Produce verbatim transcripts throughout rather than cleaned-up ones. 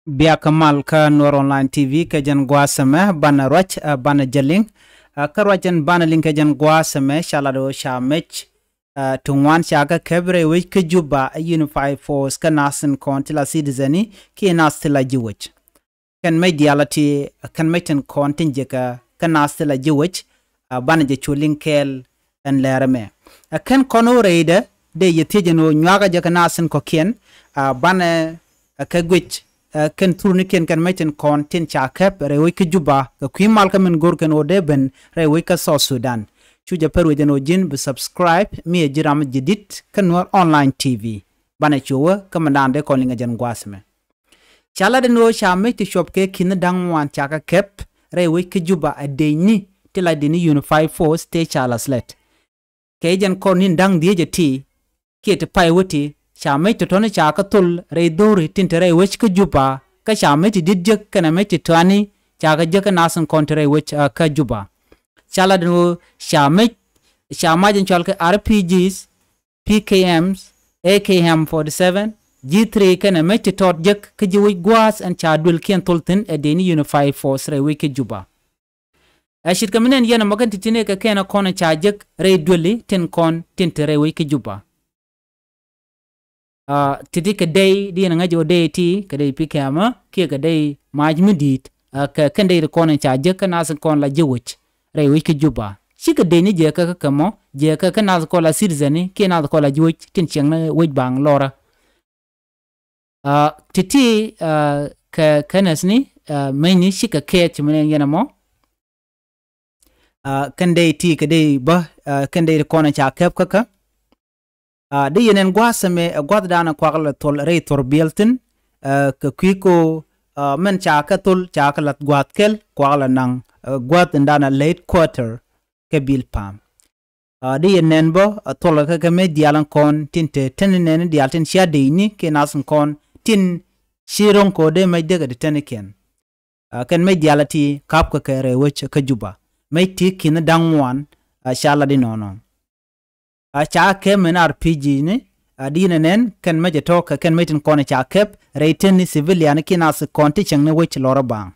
Biakä mal kä Nuɔr Online T V kɛ jɛn gua̱a̱th ɛmɛ banɛ ruac, ɛ, banɛ jɛ liŋ. Ɛ, kä ruac ɛn banɛ liŋ kɛ jɛn gua̱a̱th ɛmɛ ca lat ɣöö ca mec, ɛ, ti ŋuan ca kɛ kɛp rɛy wec kä Juba ɛ Unified Force kä nath tin kɔn ti la citizen i̱ kiɛ nath ti la ji̱ wec. Kɛn mec diaal a ti, kɛn mec tin kɔn tin jiäkä kä nath ti la ji̱ wec, ɛ, banɛ jɛ cu liŋ kɛɛl ɛn lɛr ɛmɛ. Ɛ kɛn kɔn ɣöö rɛydɛ dee yɛ thiec ɛn ɣöö nyuakä jɛ kɛ nath tin kɔ̱kiɛn, ɛ, banɛ, ɛ, kɛ guic, ɛ, kɛn thurnikiɛn kɛn mec tin kɔn tin ca kɛp rɛy wec kä Juba kɛ kui̱ mal kä min go̱rkɛn ɣöö dee ben rɛy wec kä South Sudan. Cu jɛ pär wec ɛn ɣöö ji̱n bi subscribe mi ɛ ji̱ ram ji̱ di̱t kä Nuɔr Online T V. Banɛ cu wä kä mindan dee kɔn liŋ ɛ jɛn gua̱a̱th ɛmɛ. Ca lat ɛn ɣöö ca mec ti cuɔp kɛ ki̱n da̱ŋ ŋuan ca kɛ kɛp rɛy wec kä Juba ɛ dëëcni ti la dini Unified Force tëë ca la̱th lät. Kɛ jɛn kɔr ni̱n da̱ŋ dhieec ɛ ti kiɛ ti pay wä ti ca mec tɔ̱tɔ̱ni ca kɛ thol rɛy dho̱ri tin te rɛy wec kä Juba, kä ca mec ti di̱t jek kɛnɛ mec ti tɔani ca kɛ jek kä nath tin kɔn te rɛy wec, ɛ, kä Juba. Ca lat ɛn ɣöö ca mec, ca mac in cɔal kɛ R P Gs, P K Ms, A K M forty seven, G three kɛnɛ mec ti tɔt jek kä ji̱ wec gua̱a̱th ɛn ca duëlkiɛn thol thi̱n ɛ dëëcni Unified Force rɛy wec kä Juba. Ɛ ce̱tkɛ mi nɛn yɛn ɛmɔ kɛn ti̱ti̱ni kɛ kɛn ɛ kɔn ɛ ca jek rɛy duëli tin kɔn tin te rɛy wec kä Juba. Ɛ, ti̱ti̱ kɛ dey di yɛn ɛ ŋäc ɣöö dey ti kɛ dey P K M kiɛ kɛ dey mac mi di̱i̱t, ɛ, kɛ kɛn dey ti kɔn ɛ ca jek kä nath kɔn la ji̱ wec rɛy wec kä Juba. Cikɛ dëëcni jɛ kä kä kɛ mɔ jɛ kä kä nath kɔn la citizen kiɛ nath kɔn la ji̱ wec tin ciɛŋni wec baŋ lɔrä. Ɛ, ti̱ti̱, ɛ, kɛ kɛnɛthni, ɛ, mecni cikɛ kɛɛth ci mi nɛn yɛn ɛmɔ. Ɛ, kɛn dey ti kɛ dey bä, ɛ, kɛn dey ti kɔn ɛ ca kɛp kä kä. Ɛ, di yɛn ɛn gua̱a̱th ɛmɛ ɛ gua̱thdan ɛ kuak lɛ thol rɛy thor biɛl thi̱n, ɛ, kɛ kui̱ ko, ɛ, mɛn ca kɛ thol ca kɛ la̱th gua̱a̱th kɛl kuak lɛ naŋ, ɛ, gua̱a̱th in dan ɛ late quarter kɛ bil pa̱a̱m. Ɛ, di yɛn nɛn bä, ɛ, thol kɛ kɛ mec diaal in kɔn tin te teni nɛni diaal tin cia dëëcni kiɛ nath in kɔn tin ci ro̱ŋ kɛ ɣöö dee mec dee kɛ ti tenikiɛn. Ɛ, kɛn mec diaal a ti ka̱p kɛ kɛ rɛy wec kä Juba. Mec ti ki̱n da̱ŋ ŋuan, ɛ, ca lat inɔnɔ. Ɛ, ca kɛp mɛn R P G ni, ɛ, di yɛn ɛ nɛn kɛn mec ɛ tɔ̱ kɛ kɛn mec tin kɔn ɛ ca kɛp rɛy teni civilian kiɛ nath kɔn ti cieŋni wec lɔrä baŋ.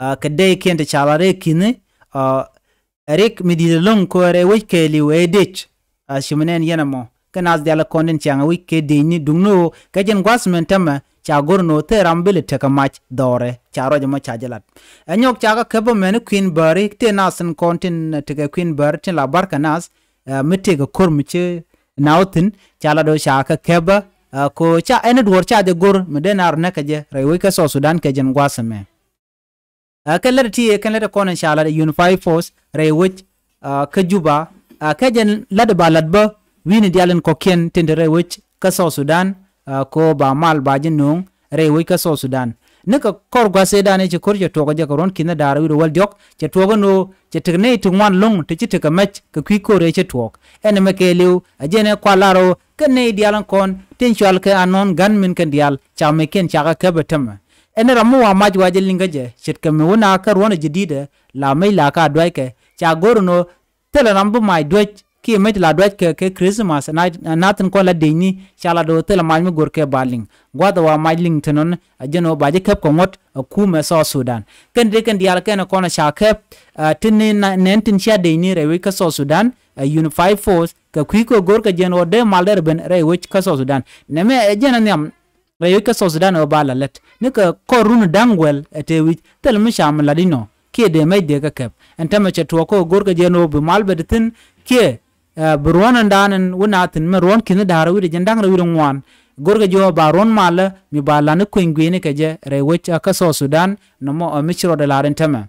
Ɛ, kɛ dey kiɛn ti ca lat rɛy ki̱ni, ɛ, rik mi di̱i̱t ɛlɔ̱ŋ kɛ rɛy wec kɛɛliw ɛ dec. Ɛ, ci mi nɛn yɛn ɛmɔ kɛ nath diaal kɔn tin ciaŋ ɛ wec kɛ dëëcni duŋni ɣöö kɛ jɛn gua̱th mɛn tämɛ ca go̱r ni ɣöö thil ram bi lɛ tekɛ mac dhɔrɛ ca ruac ɛmɔ ca jɛ lat. Ɛ nyɔk ca kɛ käp ɛmɛn i̱ kui̱n bääri tëë nath tin kɔn tin tekɛ kui̱n bääri tin la barkɛ nath, ɛ, mi tëëkɛ ko̱r mi ci naw thi̱n ca lat ɣöö ca kɛ käp ɛ, ɛ, ko ca ɛn i̱ duɔ̱ɔ̱r ca jɛ go̱r mi dee naar näkɛ jɛ rɛy wec kä South Sudan kɛ jɛn gua̱th ɛmɛ. Ɛ, kɛn lät ti, kɛn lät kɔn in ca lat Unified Force rɛy wec, ɛ, kä Juba, ɛ, kɛ jɛn lat ba lat bä wi̱ni diaal in kɔ̱kiɛn tin te rɛy wec kä South Sudan, ɛ, ko ba mal ba ji̱ no̱o̱ŋ rɛy wec kä South Sudan. Ni kɛ kɔr gua̱th ëëdan i̱ ci ko̱r cɛ tuɔɔk jɛ kɛ ruɔ̱n ki̱n da̱a̱r wi̱r wäl diɔ̱k cɛ tuɔɔk ɛn ɣöö cɛ tek nɛy ti ŋuan lo̱ŋ ti ci tekɛ mɛc kɛ kui̱ ko̱r ëë cɛ tuɔɔk. Ɛn ɛmɛ kɛɛliw ɛ jɛn ɛ kual lar ɣöö kɛn nɛy diaal in kɔn tin cual kɛ anɔn ga̱n min kɛn diaal ca mɛckiɛn ca kɛ käp ɛ tämɛ. Ɛn ram mi wa mac wa jɛ liŋ kä jɛ ce̱tkɛ mi wä na kä ruɔ̱n ɛ jɛ di̱t ɛ la mec la ka duackɛ ca go̱r ɛn ɣöö thilɛ ram bi mac duäc kiɛ mec la duäc kɛ kɛ Christmas na, na thin kɔn la dëëcni ca la do̱r thilɛ mac mi go̱r kɛ ba liŋ. Gua̱th ɛ wa mac liŋ thin ɣän ɛ jɛn ɣöö ba jɛ käp kɛ ŋuɔ̱t ɛ kumɛ South Sudan. Kɛn dee kɛn diaal kɛn ɛ kɔn ɛ ca käp, ɛ, tin ni na, nɛn tin cia dëëcni rɛy wec kä South Sudan, ɛ, Unified Force kɛ kui̱ kɛ go̱r kɛ jɛn ɣöö dee mal dee rɛ ben rɛy wec kä South Sudan. Nɛmɛ ɛ jɛn ɛ nhiam rɛy wec kä South Sudan ɛ ɣöö ba la lät ni kɛ kɔr run da̱ŋ guɛl ɛ tëë wi̱c thil mi ca mi lat inɔ kiɛ dee mec dee kɛ kɛp. Ɛn tämɛ cɛ tuɔɔk kä go̱rkɛ jɛ ni ɣöö bi mal bɛ ti thi̱n kiɛ, ɛ, bi ruɔ̱n ɛn da̱a̱n ɛn wä na thi̱n mɛ ruɔ̱n ki̱n da̱a̱r wi̱cdɛ jɛn da̱ŋ rɛw wi̱cdɛ ŋuan. Go̱rkɛ jɛ ɣöö ba ruɔ̱n malä mi ba lan ni kueny gui̱ni kɛ jɛ rɛy wec ɛ kä South Sudan nɔmɔ ɛ mi ci rɔɔdɛ la̱r ɛn tämɛ.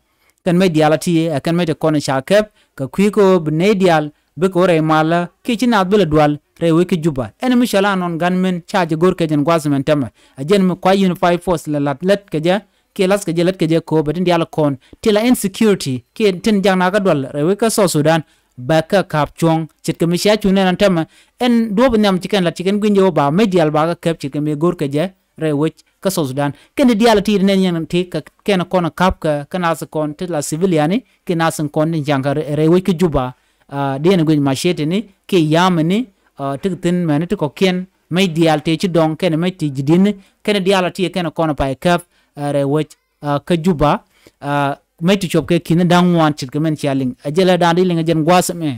Kɛn mec diaal a ti ɛ kɛn mec ti kɔn ca kɛp kɛ kui̱ kɛ ɣöö bi nɛy diaal bikɛ wä rɛy malä kiɛ ci naath bi lɛ dual rɛy wec kä Juba. Ɛn mi cɔal anɔn ga̱n min ca jɛ go̱r kɛ jɛn gua̱th mɛn tämɛ. Ɛ jɛn mi kua Unified Force lɛ la̱t lät kɛ jɛ kiɛ la̱th kɛ jɛ lät kɛ jɛ ko̱o̱p ɛ tin diaal kɔn ti la insecurity kiɛ tin jak nakä dual rɛy wec kä South Sudan. Bɛ kä ka̱p cuɔ̱ŋ ce̱tkɛ mi cia cu nɛn ɛn tämɛ. Ɛn duɔ̱ɔ̱p nhiam ci kɛn la̱t ci kɛn gui̱ny jɛ wä ba mec diaal ba kä kɛp ce̱tkɛ mi go̱r kɛ jɛ rɛy wec kä South Sudan. Kɛn ti diaal ti nɛn yɛn ti kɛ kɛn kɔn ka̱p kɛ kä nath kɔn ti la civilian kiɛ nath kɔn ti ca̱ŋ kɛ rɛy wec kä Juba. Aa, diɛn guic macietini kiɛ yamini, aa, tik thin mɛni ti kɔkiɛn, mec diaal tëë ci dɔŋ kɛnɛ mec ti ji̱ di̱n kɛnɛ diaal a ti kɛnɛ kɔn pay käp, ɛ, rɛy wec, ɛ, kä Juba, ɛ, mec ti cuɔp kɛ ki̱n da̱ŋ ŋuan ce̱tkɛ min cia liŋ. Ɛ jɛ lɛ da̱a̱n di liŋ ɛ jɛn gua̱a̱th ɛmɛ.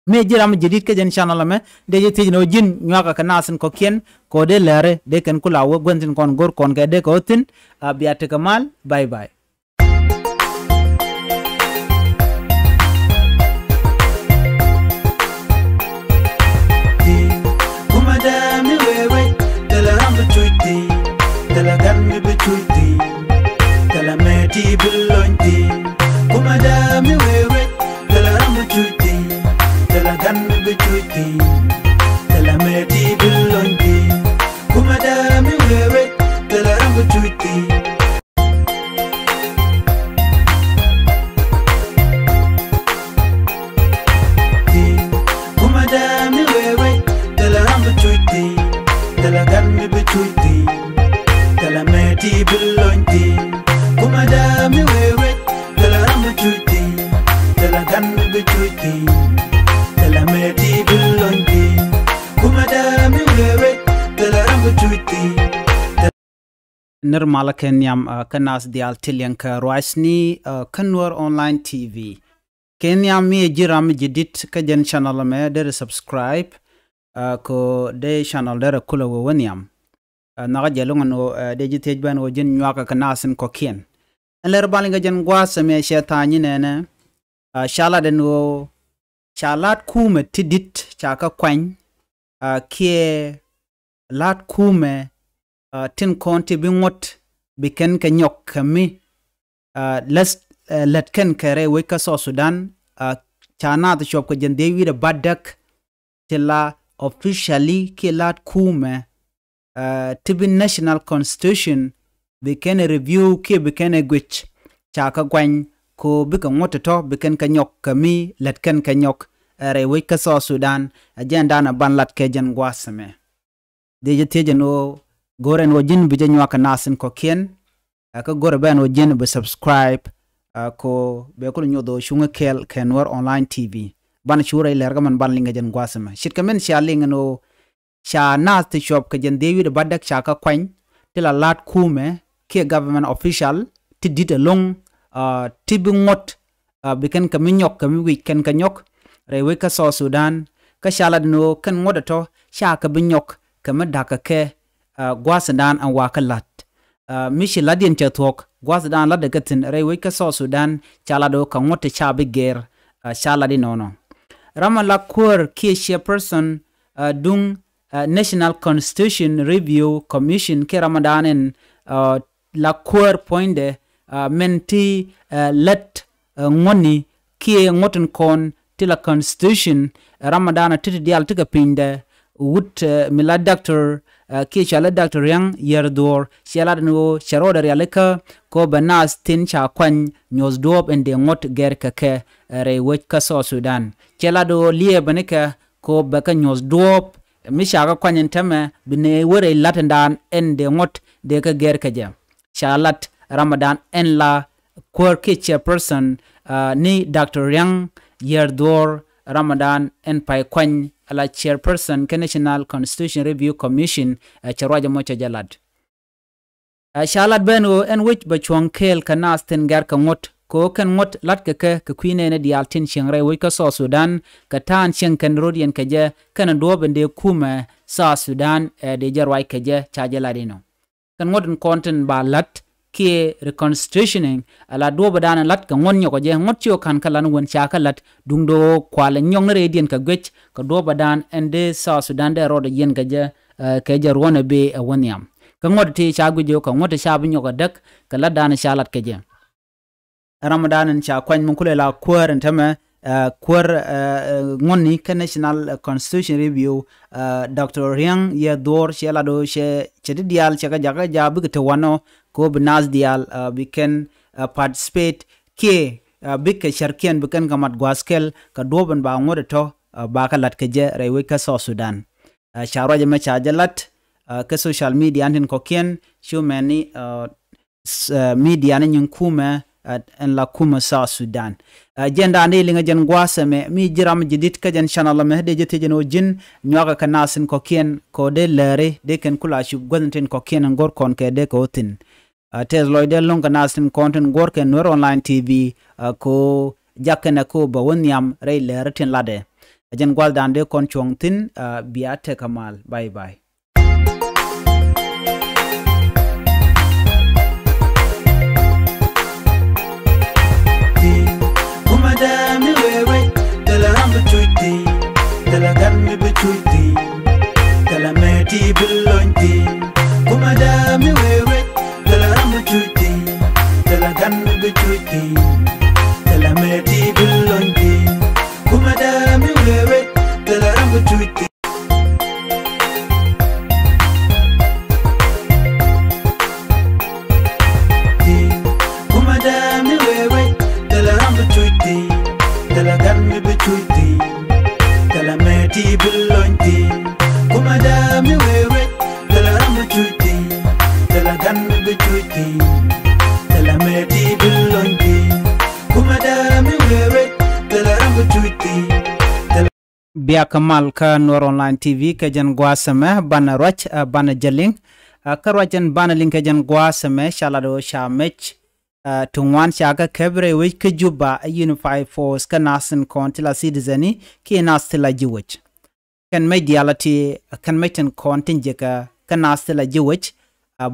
Mi ji̱ ram mi jadid kä jɛn channel ɛmɛ, dee jɛ thiec ni ɣöö ji̱n nyuakä kɛ naath tin kɔ̱kiɛn kɛ ɣöö dee lääri dee kɛn ku la wä gua̱n tin kɔn go̱r kɔn kɛ dee kɛ ɣöö thi̱n, a, bia tekɛ mal. Bye bye. Kumada mi wee wec, thilɛ ram bi cuc thi̱n, thilɛ gan mi bi cuc thi̱n, thilɛ mɛ ti bi lony thi̱n. Kumada mi wee wec, thilɛ ram bi cuc thi̱n, thilɛ gan mi bi cuc thi̱n, thilɛ mɛ ti bi lony thi̱n. Kumada mi wee wec, thilɛ ram bi cuc thi̱n. Kumada mi wee wec, thilɛ ram bi cuc thi̱n, thilɛ gan mi bi cuc thi̱n, thilɛ mɛ ti bi lony thi̱n. Kumada mi wee wec, thilɛ ram bi cuc thi̱n, thilɛ gan mi bi cuc thi̱n, thilɛ mɛ ti bi lony thi̱n. Kumada mi wee wec, thilɛ ram bi cuc thi̱n. Nir malä kɛ nhiam, a, kä naath diaal ti liɛŋ kɛ ruacni, a, kä Nuer Online T V. Kɛ nhiam mi ɛ ji̱ ram mi ji̱ di̱t kä jɛn channel ɛmɛ deri subscribe, a, kɛ ɣöö dee channel derɛ kulɛ wee wä nhiam. A, nhɔakä jɛ lo̱ŋ ɛn ɣöö, a, dee ji̱ thiec bɛn ɣöö ji̱n nyuakä kɛ naath tin kɔ̱kiɛn. Ɛn lɛr bal in kɛ jɛn gua̱a̱th ɛmɛ cɛ tha̱a̱ny inɛnɛ, a, ca lat ɛn ɣöö ca la̱t kumɛ ti di̱t ca kä kuany, a, kiɛ la̱t kumɛ, a, tin kɔn ti bi ŋuɔ̱t bi kɛn kɛ nyɔk kɛ mi, a, läth, a, lät kɛn kɛ rɛy wec kä South Sudan, a, ca naath cuɔp kɛ jɛn dhiec wi̱cdɛ bädäk ti la officially kiɛ la̱t kumɛ, a, ti bi national constitution bi kɛn ɛ review kiɛ bi kɛn ɛ guic ca kä guany ko bikɛ ŋuɔ̱t tɔ̱ bi kɛn kɛ nyɔk kɛ mi lät kɛn kɛ nyɔk, ɛ, rɛy wec kä South Sudan. Ɛ jɛn da̱a̱n ɛ ban lat kɛ jɛn gua̱a̱th ɛmɛ. Dee jɛ thiec ɛn ɣöö go̱r ɛn ɣöö ji̱n bi jɛ nyuak kɛ naath tin kɔ̱kiɛn, ɛ, kä go̱r ɛ bɛn ɣöö ji̱n bi subscribe, ɛ, ko bɛ kulɛ nyoth ɣöö cuŋä kɛɛl kɛ Nuer Online T V. Ban cu rɛy lɛr kä mɛn ban liŋ kɛ jɛn gua̱a̱th ɛmɛ. Ce̱tkɛ min cia liŋ ɛn ɣöö ca naath ti cuɔp kɛ jɛn dhiec wi̱cdɛ bädäk ca kä kuany ti la la̱t kumɛ kiɛ government official ti di̱t ɛlɔ̱ŋ, a, ti bi ŋuɔ̱t, a, bi kɛn kɛ mi nyɔk kɛ mi wi̱c kɛn kɛ nyɔk rɛy wec kä South Sudan. Kä ca lat ni ɣöö kɛn ŋuɔ̱t ɛ tɔ̱ ca kɛ bi nyɔk kɛ mi da̱kä kɛ, a, gua̱a̱th in da̱a̱n ɛn wakä la̱t. A, mi ci la̱t yɛn cɛ thuɔ̱k gua̱a̱th in da̱a̱n la̱t ɛ kɛ thi̱n rɛy wec kä South Sudan ca lat ɣöö kɛ ŋuɔ̱t ti ca bi gɛr, a, ca lat inɔnɔ. Ram ɛ la kuäär kiɛ chairperson, a, duŋ, a, National Constitution Review Commission kiɛ ram ɛ da̱a̱n ɛn, a, la kuäär puɔ̱nydɛ, a, mɛn ti, a, lät, a, ŋuɔ̱tni kiɛ ŋuɔ̱t in kɔn ti la constitution, ɛ, ram ɛ da̱a̱n ɛ ti ti diaal ti kɛ pinydɛ wut, a, mi la doctor, a, kiɛ cɔal i̱ Doctor Riaŋ Yiɛr Dhuɔ̱ɔ̱r ciɛ lat ɛn ɣöö cɛ rɔɔdɛ rialikä kɛ ɣöö bɛ naath tin ca kuany nyuɔ̱th duɔ̱ɔ̱p in dee ŋuɔ̱t gɛr kɛ kɛ, a, rɛy wec kä South Sudan. Ciɛ lat ɣöö liɛɛpɛ nikɛ kɛ ɣöö bɛ kɛ nyuɔ̱th duɔ̱ɔ̱p mi ca kɛ kuany ɛn täämɛ bi ni wä rɛy la̱t in da̱a̱n ɛn dee ŋuɔ̱t dee kɛ gɛr kɛ jɛ. Ca lat ram ɛ da̱a̱n ɛn la kuäär kiɛ chairperson, a, ni Doctor Riaŋ Yiɛr Dhuɔ̱ɔ̱r ram ɛ da̱a̱n ɛn pay kuany ɛ la chairperson kɛ National Constitution Review Commission, ɛ, cɛ ruac ɛmɔ cɛ jɛ lat. Ɛ, ca lat ben ɣöö ɛn wec bɛ cuɔ̱ŋ kɛɛl kɛ naath tin gɛr kɛ ŋuɔ̱t kɛ ɣöö kɛn ŋuɔ̱t la̱tkɛ kɛ kɛ kui̱ nɛɛni diaal tin cieŋ rɛy wec kä South Sudan kɛ ta̱a̱n cieŋ kɛn ro̱d yɛn kɛ jɛ kɛn duɔ̱ɔ̱p in dee kumɛ South Sudan, ɛ, dee jɛ ruac kɛ jɛ ca jɛ lat inɔ. Kɛn ŋuɔ̱t in kɔn tin ba la̱t kiɛ reconstitutioning, ɛ la duɔ̱ɔ̱p in da̱a̱n in la̱t kɛ ŋuɔ̱t nyɔk ɛ jɛ ŋuɔ̱t ci ɣöö ka̱n kä la̱t ni wen ca kä la̱t duŋdɛ ɣöö kualɛ nyɔk ni rɛydiɛn kɛ guic kɛ duɔ̱ɔ̱p in da̱a̱n ɛn dee South Sudan dee rɔɔdɛ yiɛn kɛ jɛ, ɛ, kɛ jɛ ruɔ̱n ɛ bee ɛ wä nhiam. Kä ŋuɔ̱t ti ca guic ɣöö kɛ ŋuɔ̱t ti ca bi nyɔk ɛ däk kɛ la̱t da̱a̱n ca la̱t kɛ jɛ. Ram ɛ da̱a̱n in ca kuany mi kulɛ la kuäär in täämɛ, ɛ, kuäär, ɛ, ɛ, ŋuɔ̱tni kä National Constitution Review, ɛ, Doctor Riaŋ Yiɛr Dhuɔ̱ɔ̱r ciɛ lat ɣöö cɛ, cɛ ti diaal cɛ kɛ jakä jaak bikɛ te wanɔ kɛ ɣöö bi naath diaal, ɛ, bi kɛn, ɛ, participate kiɛ, ɛ, bikɛ cärkiɛn bi kɛn kɛ mat gua̱a̱th kɛl kɛ duɔ̱ɔ̱p in ba ŋuɔ̱t ɛ tɔ̱, ɛ, ba kɛ la̱t kɛ jɛ rɛy wec kä South Sudan. Ɛ, ca ruac ɛmɛ ca jɛ lat, ɛ, kɛ social media in tin kɔ̱kiɛn cu mɛni, ɛ, s-, ɛ, media ni nyin kumɛ, ɛn la kumɛ South Sudan. Jɛn da̱a̱n dee liŋɛ jɛn gua̱a̱th ɛmɛ mi ji̱ ram jɛ di̱t kä jɛn channel ɛmɛ dee jɛ thiec jɛn ɣöö ji̱n nyuakä kɛ nath tin kɔ̱kiɛn kɛ ɣöö dee lääri dee kɛn kula cup guäth tin kɔ̱kiɛn ɛn go̱r kɔn kɛ dee kɛ ɣöö thi̱n. Tɛth lɔcdɛ lo̱ŋ kɛ nath tin kɔn tin guɔ̱r kɛ Nuer Online T V kɛ ɣöö jak kɛnɛ kɛ ɣöö bɛ wä nhiam rɛy lääri tin latdɛ. Ɛ jɛn gua̱th da̱a̱n dee kɔn cuɔ̱ŋ thi̱n. Bia tekɛ mal. Bye bye. Kumɛ dee mi wee wec thilɛ ram bi cuc thi̱n, thilɛ gan mi bi cuc thi̱n, thilɛ mëë ti bi lony thi̱n. Kumɛ dee mi wee wec thilɛ ram bi cuc thi̱n, thilɛ gan mi bi cuc thi̱n, thilɛ mëë ti bi lony thi̱n. Kumɛ dee mi wee wec thilɛ ram bi cuc thi̱n. Kumɛ dee mi wee wec thilɛ ram bi cuc thi̱n, thilɛ gan mi bi cuc thi̱n, thilɛ mëë ti bi lony thi̱n. Kumɛ dee mi wee wec thilɛ ram bi cuc thi̱n, thilɛ gan mi bi cuc thi̱n, thilɛ mëë ti bi lony thi̱n. Kumɛ dee mi wee wec thilɛ ram bi cuc thi̱n, thilɛ Biak mal kä Nuer Online T V kɛ jɛn gua̱a̱th ɛmɛ banɛ ruac banɛ jɛ liŋ. Kä ruac ɛn banɛ liŋ kɛ jɛn gua̱a̱th ɛmɛ ca lat ɣöö ca mec ti ŋuan ca kɛ kɛp rɛy wec kä Juba ɛ Unified Force kä nath tin kɔn ti la citizen i̱ kiɛ nath ti la ji̱ wec. Kɛn mec diaal a ti kɛn mec tin kɔn tin jiäkä kä nath ti la ji̱ wec.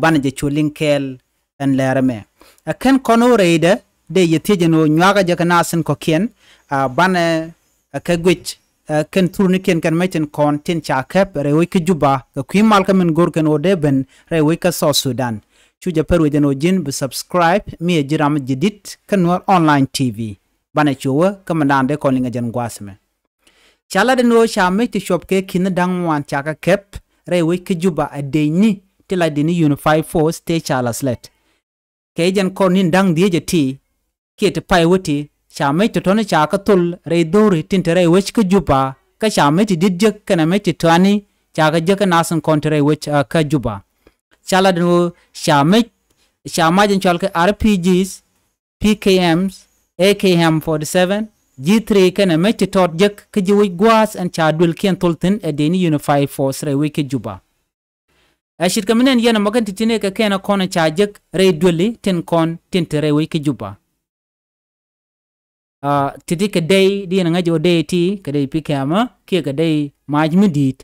Banɛ jɛ cu liŋ kɛɛl ɛn lɛr ɛmɛ. Ɛ kɛn kɔn ɣöö rɛydɛ dee yɛ thiec ɛn ɣöö nyuakä jɛ kɛ nath tin kɔ̱kiɛn. Banɛ ɛ kɛ guic ɛ kɛn thurnikiɛn kɛn mec tin kɔn tin ca kɛp rɛy wec kä Juba kɛ kui̱ mal kä min go̱r kɛn ɣöö dee ben rɛy wec kä South Sudan. Cu jɛ pɛr wec ɛn ɣöö ji̱n bi subscribe mi ɛ ji̱ ram ji̱ di̱t kä Nuer Online T V. Banɛ cu wä kä mɛndan dee kɔn liŋ ɛ jɛn gua̱a̱th ɛmɛ. Ca lat ɛn ɣöö ca mec ti cuɔp kɛ ki̱n da̱ŋ ŋuan ca kɛ kɛp rɛy wec kä Juba ɛ dëëcni ti la dini Unified Force tëë ca la slɛt. Kɛ jɛn kɔn ni̱n da̱ŋ dhieec ɛ ti kiɛ ti pay wä ti ca mec tɔ̱tɔ̱ni ca kɛ thol rɛy dho̱ri tin te rɛy wec kä Juba kä ca mec ti di̱t jek kɛnɛ mec ti tɔani ca kɛ jek kä nath tin kɔn te rɛy wec kä Juba. Ca lat ɛn ɣöö ca mec ca mac in cɔal kɛ R P Gs, P K Ms, A K M forty seven, G three kɛnɛ mec ti tɔt jek kä ji̱ wec gua̱a̱th ɛn ca duëlkiɛn thol thi̱n ɛ dëëcni Unified Force rɛy wec kä Juba. Ɛ ce̱tkɛ mi nɛn yɛn ɛmɔ kɛn ti̱ti̱ ni kɛ kɛn ɛ kɔn ɛ ca jek rɛy duëli tin kɔn tin te rɛy wec kä Juba. Ti̱ti̱ kɛ dey di yɛn ɛ ŋäc ɣöö dey ti kɛ dey P K M kiɛ kɛ dey mac mi di̱i̱t.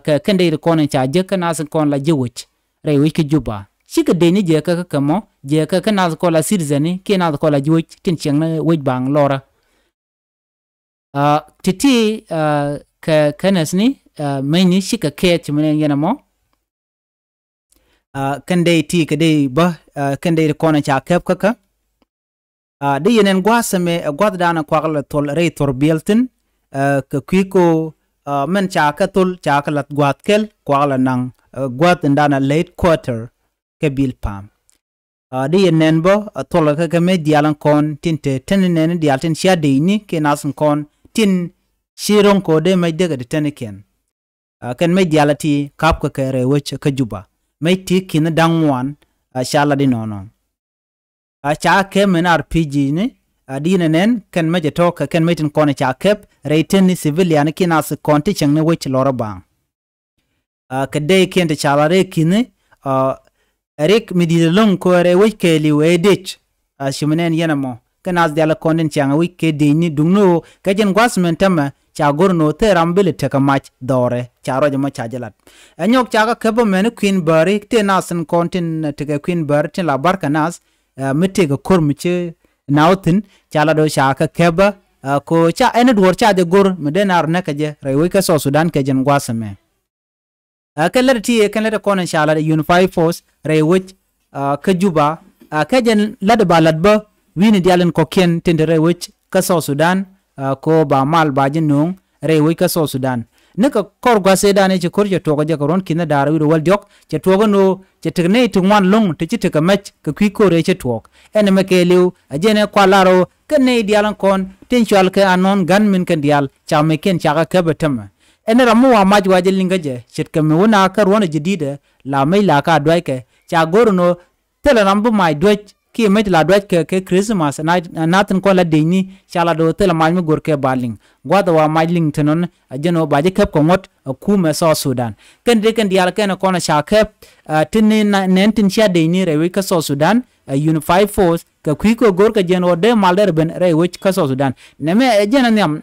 Kɛ kɛn dey ti kɔn ɛ ca jek kä nath kɔn la ji̱ wec rɛy wec kä Juba. Cikɛ dëëcni jɛ kä kä kɛ mɔ jɛ kä kä nath kɔn la citizen kiɛ nath kɔn la ji̱ wec tin ciɛŋni wec baŋ lɔrä. Ti̱ti̱ kɛ kɛnɛthni mecni cikɛ kɛɛth ci mi nɛn yɛn ɛmɔ. Kɛn dey ti kɛ dey bä kɛn dey ti kɔn ca kɛp kä kä. Di yɛn ɛn gua̱a̱th ɛmɛ ɛ gua̱thdan ɛ kuak lɛ thol rɛy thor biɛl thi̱n. Kɛ kui̱ ko mɛn ca kɛ thol ca kɛ lath gua̱a̱th kɛl kuak lɛ naŋ gua̱a̱th in dan a late quarter kɛ bil pam. Di yɛn nɛn bä a thol kɛ kɛ mec diaal in kɔn tin te teni nɛn diaal tin cia dec ni kiɛ nath in kɔn tin ci ro̱ŋ kɛ ɣöö dee mec dee kɛ te teni kiɛn. Kɛn mec diaal a ti kap kɛ kɛ rɛy wec kä Juba mec ti ki̱n da̱ŋ ŋuan. Ca lat inɔnɔ. Ca kɛp mɛn R P G ni di yɛn nɛn kɛn mec a tɔ̱ kɛ kɛn mec tin kɔn ca kɛp rɛy teni civilian kiɛ nath kɔn ti cieŋni wec lɔrä baŋ. Kɛ dee kiɛn ti ca lat rɛy ki̱ni rik mi di̱t ɛlɔ̱ŋ kɛ rɛy wec kɛɛliw ɛ dec. Ci mi nɛn yɛn ɛmɔ kɛ nath diaal kɔn tin ciaŋ ɛ wec kɛ dec ni duŋni ɣöö kɛ jɛn gua̱th mɛn tämɛ ca go̱r ni ɣöö thil ram bi lɛ tekɛ mac dhɔrɛ ca ruac ɛmɔ ca jɛ lat. Ɛ nyɔk ca kɛ käp ɛmɛn kui̱n bääri tëë nath tin kɔn tin tekɛ kui̱n bääri tin la barkɛ nath mi tëëkɛ ko̱r mi ci naw thi̱n ca lat ɣöö ca kɛ käp ɛ ko ca ɛn duɔ̱ɔ̱r ca jɛ go̱r mi dee naar näkɛ jɛ rɛy wec kä South Sudan kɛ jɛn gua̱th ɛmɛ. Kɛn lät ti kɛn lät kɔn in ca lat Unified Force rɛy wec kä Juba. Kɛ jɛn lat ba lat bä wi̱ni diaal in kɔ̱kiɛn tin te rɛy wec kä South Sudan. Ko ba mal ba ji̱ no̱o̱ŋ rɛy wec kä South Sudan. Ni kɛ kɔr gua̱th ëëdan i̱ ci ko̱r cɛ tuɔɔk jɛ kɛ ruɔ̱n ki̱n da̱a̱r wi̱r wäl diɔ̱k cɛ tuɔɔk in ɣöö cɛ tek nɛy ti ŋuan lo̱ŋ ti ci tekɛ mɛc kɛ kui̱ ko̱r ëë cɛ tuɔɔk. Ɛn ɛmɛ kɛɛliw ɛ jɛn ɛ kual lar ɣöö kɛn nɛy diaal in kɔn tin cual kɛ anɔn ga̱n min kɛn diaal ca mɛckiɛn ca kɛ käp ɛ tämɛ. Ɛn ram mi wa mac wa jɛ liŋ kä jɛ ce̱tkɛ mi wä na kä ruɔ̱n ɛ jɛ di̱tɛ la mec la ka duackɛ ca go̱r ɛn ɣöö thilɛ ram bi mac duäc kiɛ mec ti la duac kɛ kɛ Christmas, na, na thi̱n kɔn la dec ni, ca la do̱ thilɛ mac mi go̱r kɛ ba liŋ. Gua̱th ɛ wa mac liŋ te nɔn, a jɛn ɣöö ba ji̱ käp kɛ ŋuɔ̱t ɛ kumɛ South Sudan. Kɛn dee kɛn diaal kɛn kɔn ca käp, a, ti ni na, nɛn tin cia dec ni rɛy wec kä South Sudan, a, Unified Force, kɛ kui̱ kɛ go̱r kɛ jɛn ɣöö dee mal derɛ ben rɛy wec kä South Sudan. Nɛmɛ ɛ jɛn ɛ nhiam,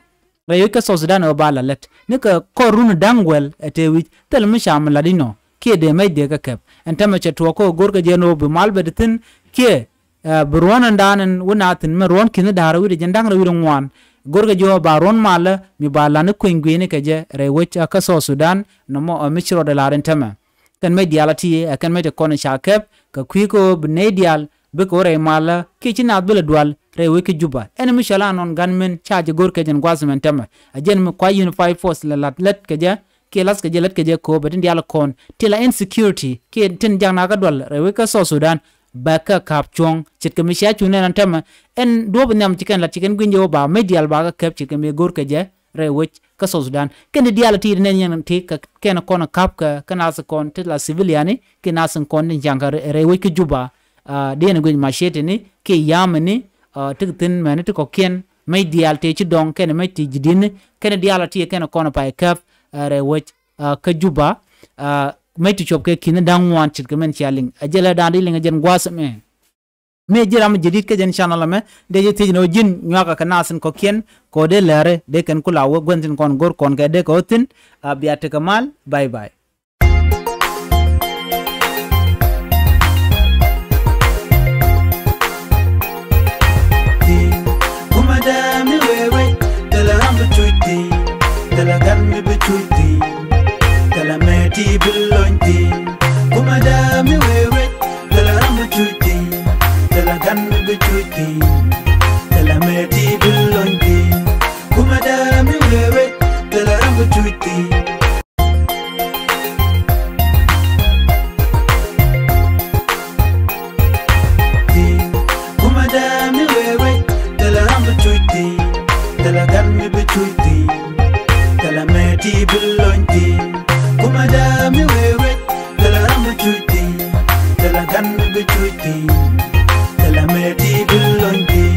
rɛy wec kä South Sudan ɛ ba la lät. Ni kɛ kɔr run da̱ŋ guɛl ɛ tëë wi̱c, thil mi ca mi lat inɔ, kiɛ dee mec dee kɛ kɛp. Ɛn täämɛ cɛ tuɔɔk kä go̱r kɛ jɛn ɣöö bi mal bɛ ti thi̱n, kiɛ, ɛ, bi ruɔ̱n ɛn daan ɛn wä na thi̱n mɛ ruɔ̱n ki̱n da̱a̱r wi̱cdɛ jɛn da̱ŋ rɛw wi̱cdɛ ŋuan. Go̱r kɛ jɛ ɣöö ba ruɔ̱n malä mi ba lan ni kueny gui̱ni kɛ jɛ rɛy wec, ɛ, kä South Sudan, nɔmɔ, ɛ, mi ci rɔɔdɛ la̱r ɛn täämɛ. Kɛn mec diaal a ti, ɛ, kɛn mec ti kɔn ca kɛp, kɛ kui̱ kɛ ɣöö bi nɛy diaal, bikɛ wä rɛy malä, kiɛ ci naath bi lɛ dual rɛy wec kä Juba. Ɛn mi cɔal a nɔn gunmen ca jɛ go̱r kɛ jɛn gua̱th mɛn täämɛ. A jɛn mi kua Unified Force la lat lät kɛ jɛ, kiɛ lath kɛ jɛ lät kɛ jɛ kɛ ɣöö bɛ tin diaal kɔn ti la insecurity, kiɛ tin jak naath kä dual rɛy wec kä South Sudan, bɛ kɛ ka̱p cuɔ̱ŋ. Ce̱tkɛ mi cia cu nɛn ɛn täämɛ, ɛn duɔ̱ɔ̱p nhiam ci kɛn lat ci kɛn gui̱ny jɛ ɣöö ba mec diaal ba kɛ kɛp ce̱tkɛ mi go̱r kɛ jɛ rɛy wec kä South Sudan. Kɛn ti diaal ti nɛn yɛn ti kɛ kɛn kɔn ka̱p kɛ, kɛ naath kɔn ti la civilian ni, kiɛ naath kɔn tin ca̱ŋ kɛ rɛy, rɛy wec kä Juba. A, dee ni guic machete ni, kiɛ yam ni, a, ti thi̱n mɛni ti kɔ̱kiɛn, mec diaal ti ci dɔ̱ŋ, kɛn mec ti ji̱ di̱n ni, kɛn diaal ti kɛn kɔn pay käp, a, rɛy wec, a, kä Juba, a, mec ti cuɔp kɛ ki̱n da̱ŋ ŋuan ce̱tkɛ mɛn cia liŋ. A jɛ lɛ da̱a̱n di liŋ a jɛn gua̱a̱th mɛ. Mi ji̱ ram jadid kä jɛn channel ɛmɛ, dee ji̱ thiec ni ɣöö ji̱n nyuakä kɛ naath in kɔ̱kiɛn, kɛ ɣöö dee lɛri, dee kɛn ku la wä gua̱n tin kɔn go̱r kɔn kɛ dee kɛ ɣöö thi̱n, a, bia tekɛ mal, bye bye. Kumɛ dee mi wee wec, thilɛ ram bi cuc thi̱n, thilɛ gan mi bi cuc thi̱n, thilɛ mɛ ti bi lony thi̱n. Kumɛ dee mi wee wec, thilɛ ram bi cuc thi̱n, thilɛ gan mi bi cuc thi̱n, thilɛ mɛ ti bi lony thi̱n. Kumɛ dee mi wee wec, thilɛ ram bi cuc thi̱n. Kumɛ dee mi wee wec, thilɛ ram bi cuc thi̱n, thilɛ gan mi bi cuc thi̱n, thilɛ mɛ ti bi lony thi̱n. Kumɛ dee mi wee wec, thilɛ ram bi cuc thi̱n, thilɛ gan mi bi cuc thi̱n, thilɛ mɛ ti bi lony thi̱n.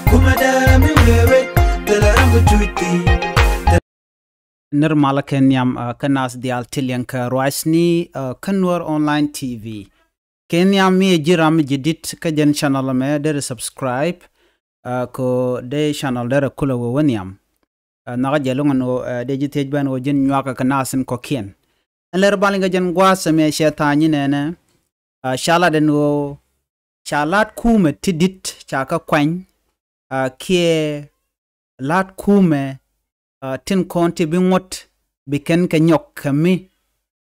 Kumɛ dee mi wee wec, thilɛ ram bi cuc thi̱n. Nir malä kɛ nhiam, a, kä naath diaal ti liɛŋ kɛ ruacni, a, kä Nuer Online T V. Kɛ nhiam mi ji̱ ram ji̱ dit kä jɛn channel mɛ derɛ subscribe, a, kɛ dee channel derɛ kulɛ wee wä nhiam. A, nhɔkä jɛ loŋ ɛn ɣöö, a, dee ji̱ thiec bä ɛn ɣöö ji̱n nyuakä kɛ naath in kɔ̱kiɛn. Ɛn lɛr bal in kɛ jɛn gua̱a̱th mɛ cɛ tha̱a̱ny inɛnɛ, a, ca lat ɛn ɣöö ca la̱t kumɛ ti dit ca kɛ kuany, a, kiɛ la̱t kumɛ, a, tin kɔn ti bi ŋuɔ̱t bi kɛn kɛ nyɔk kɛ mi,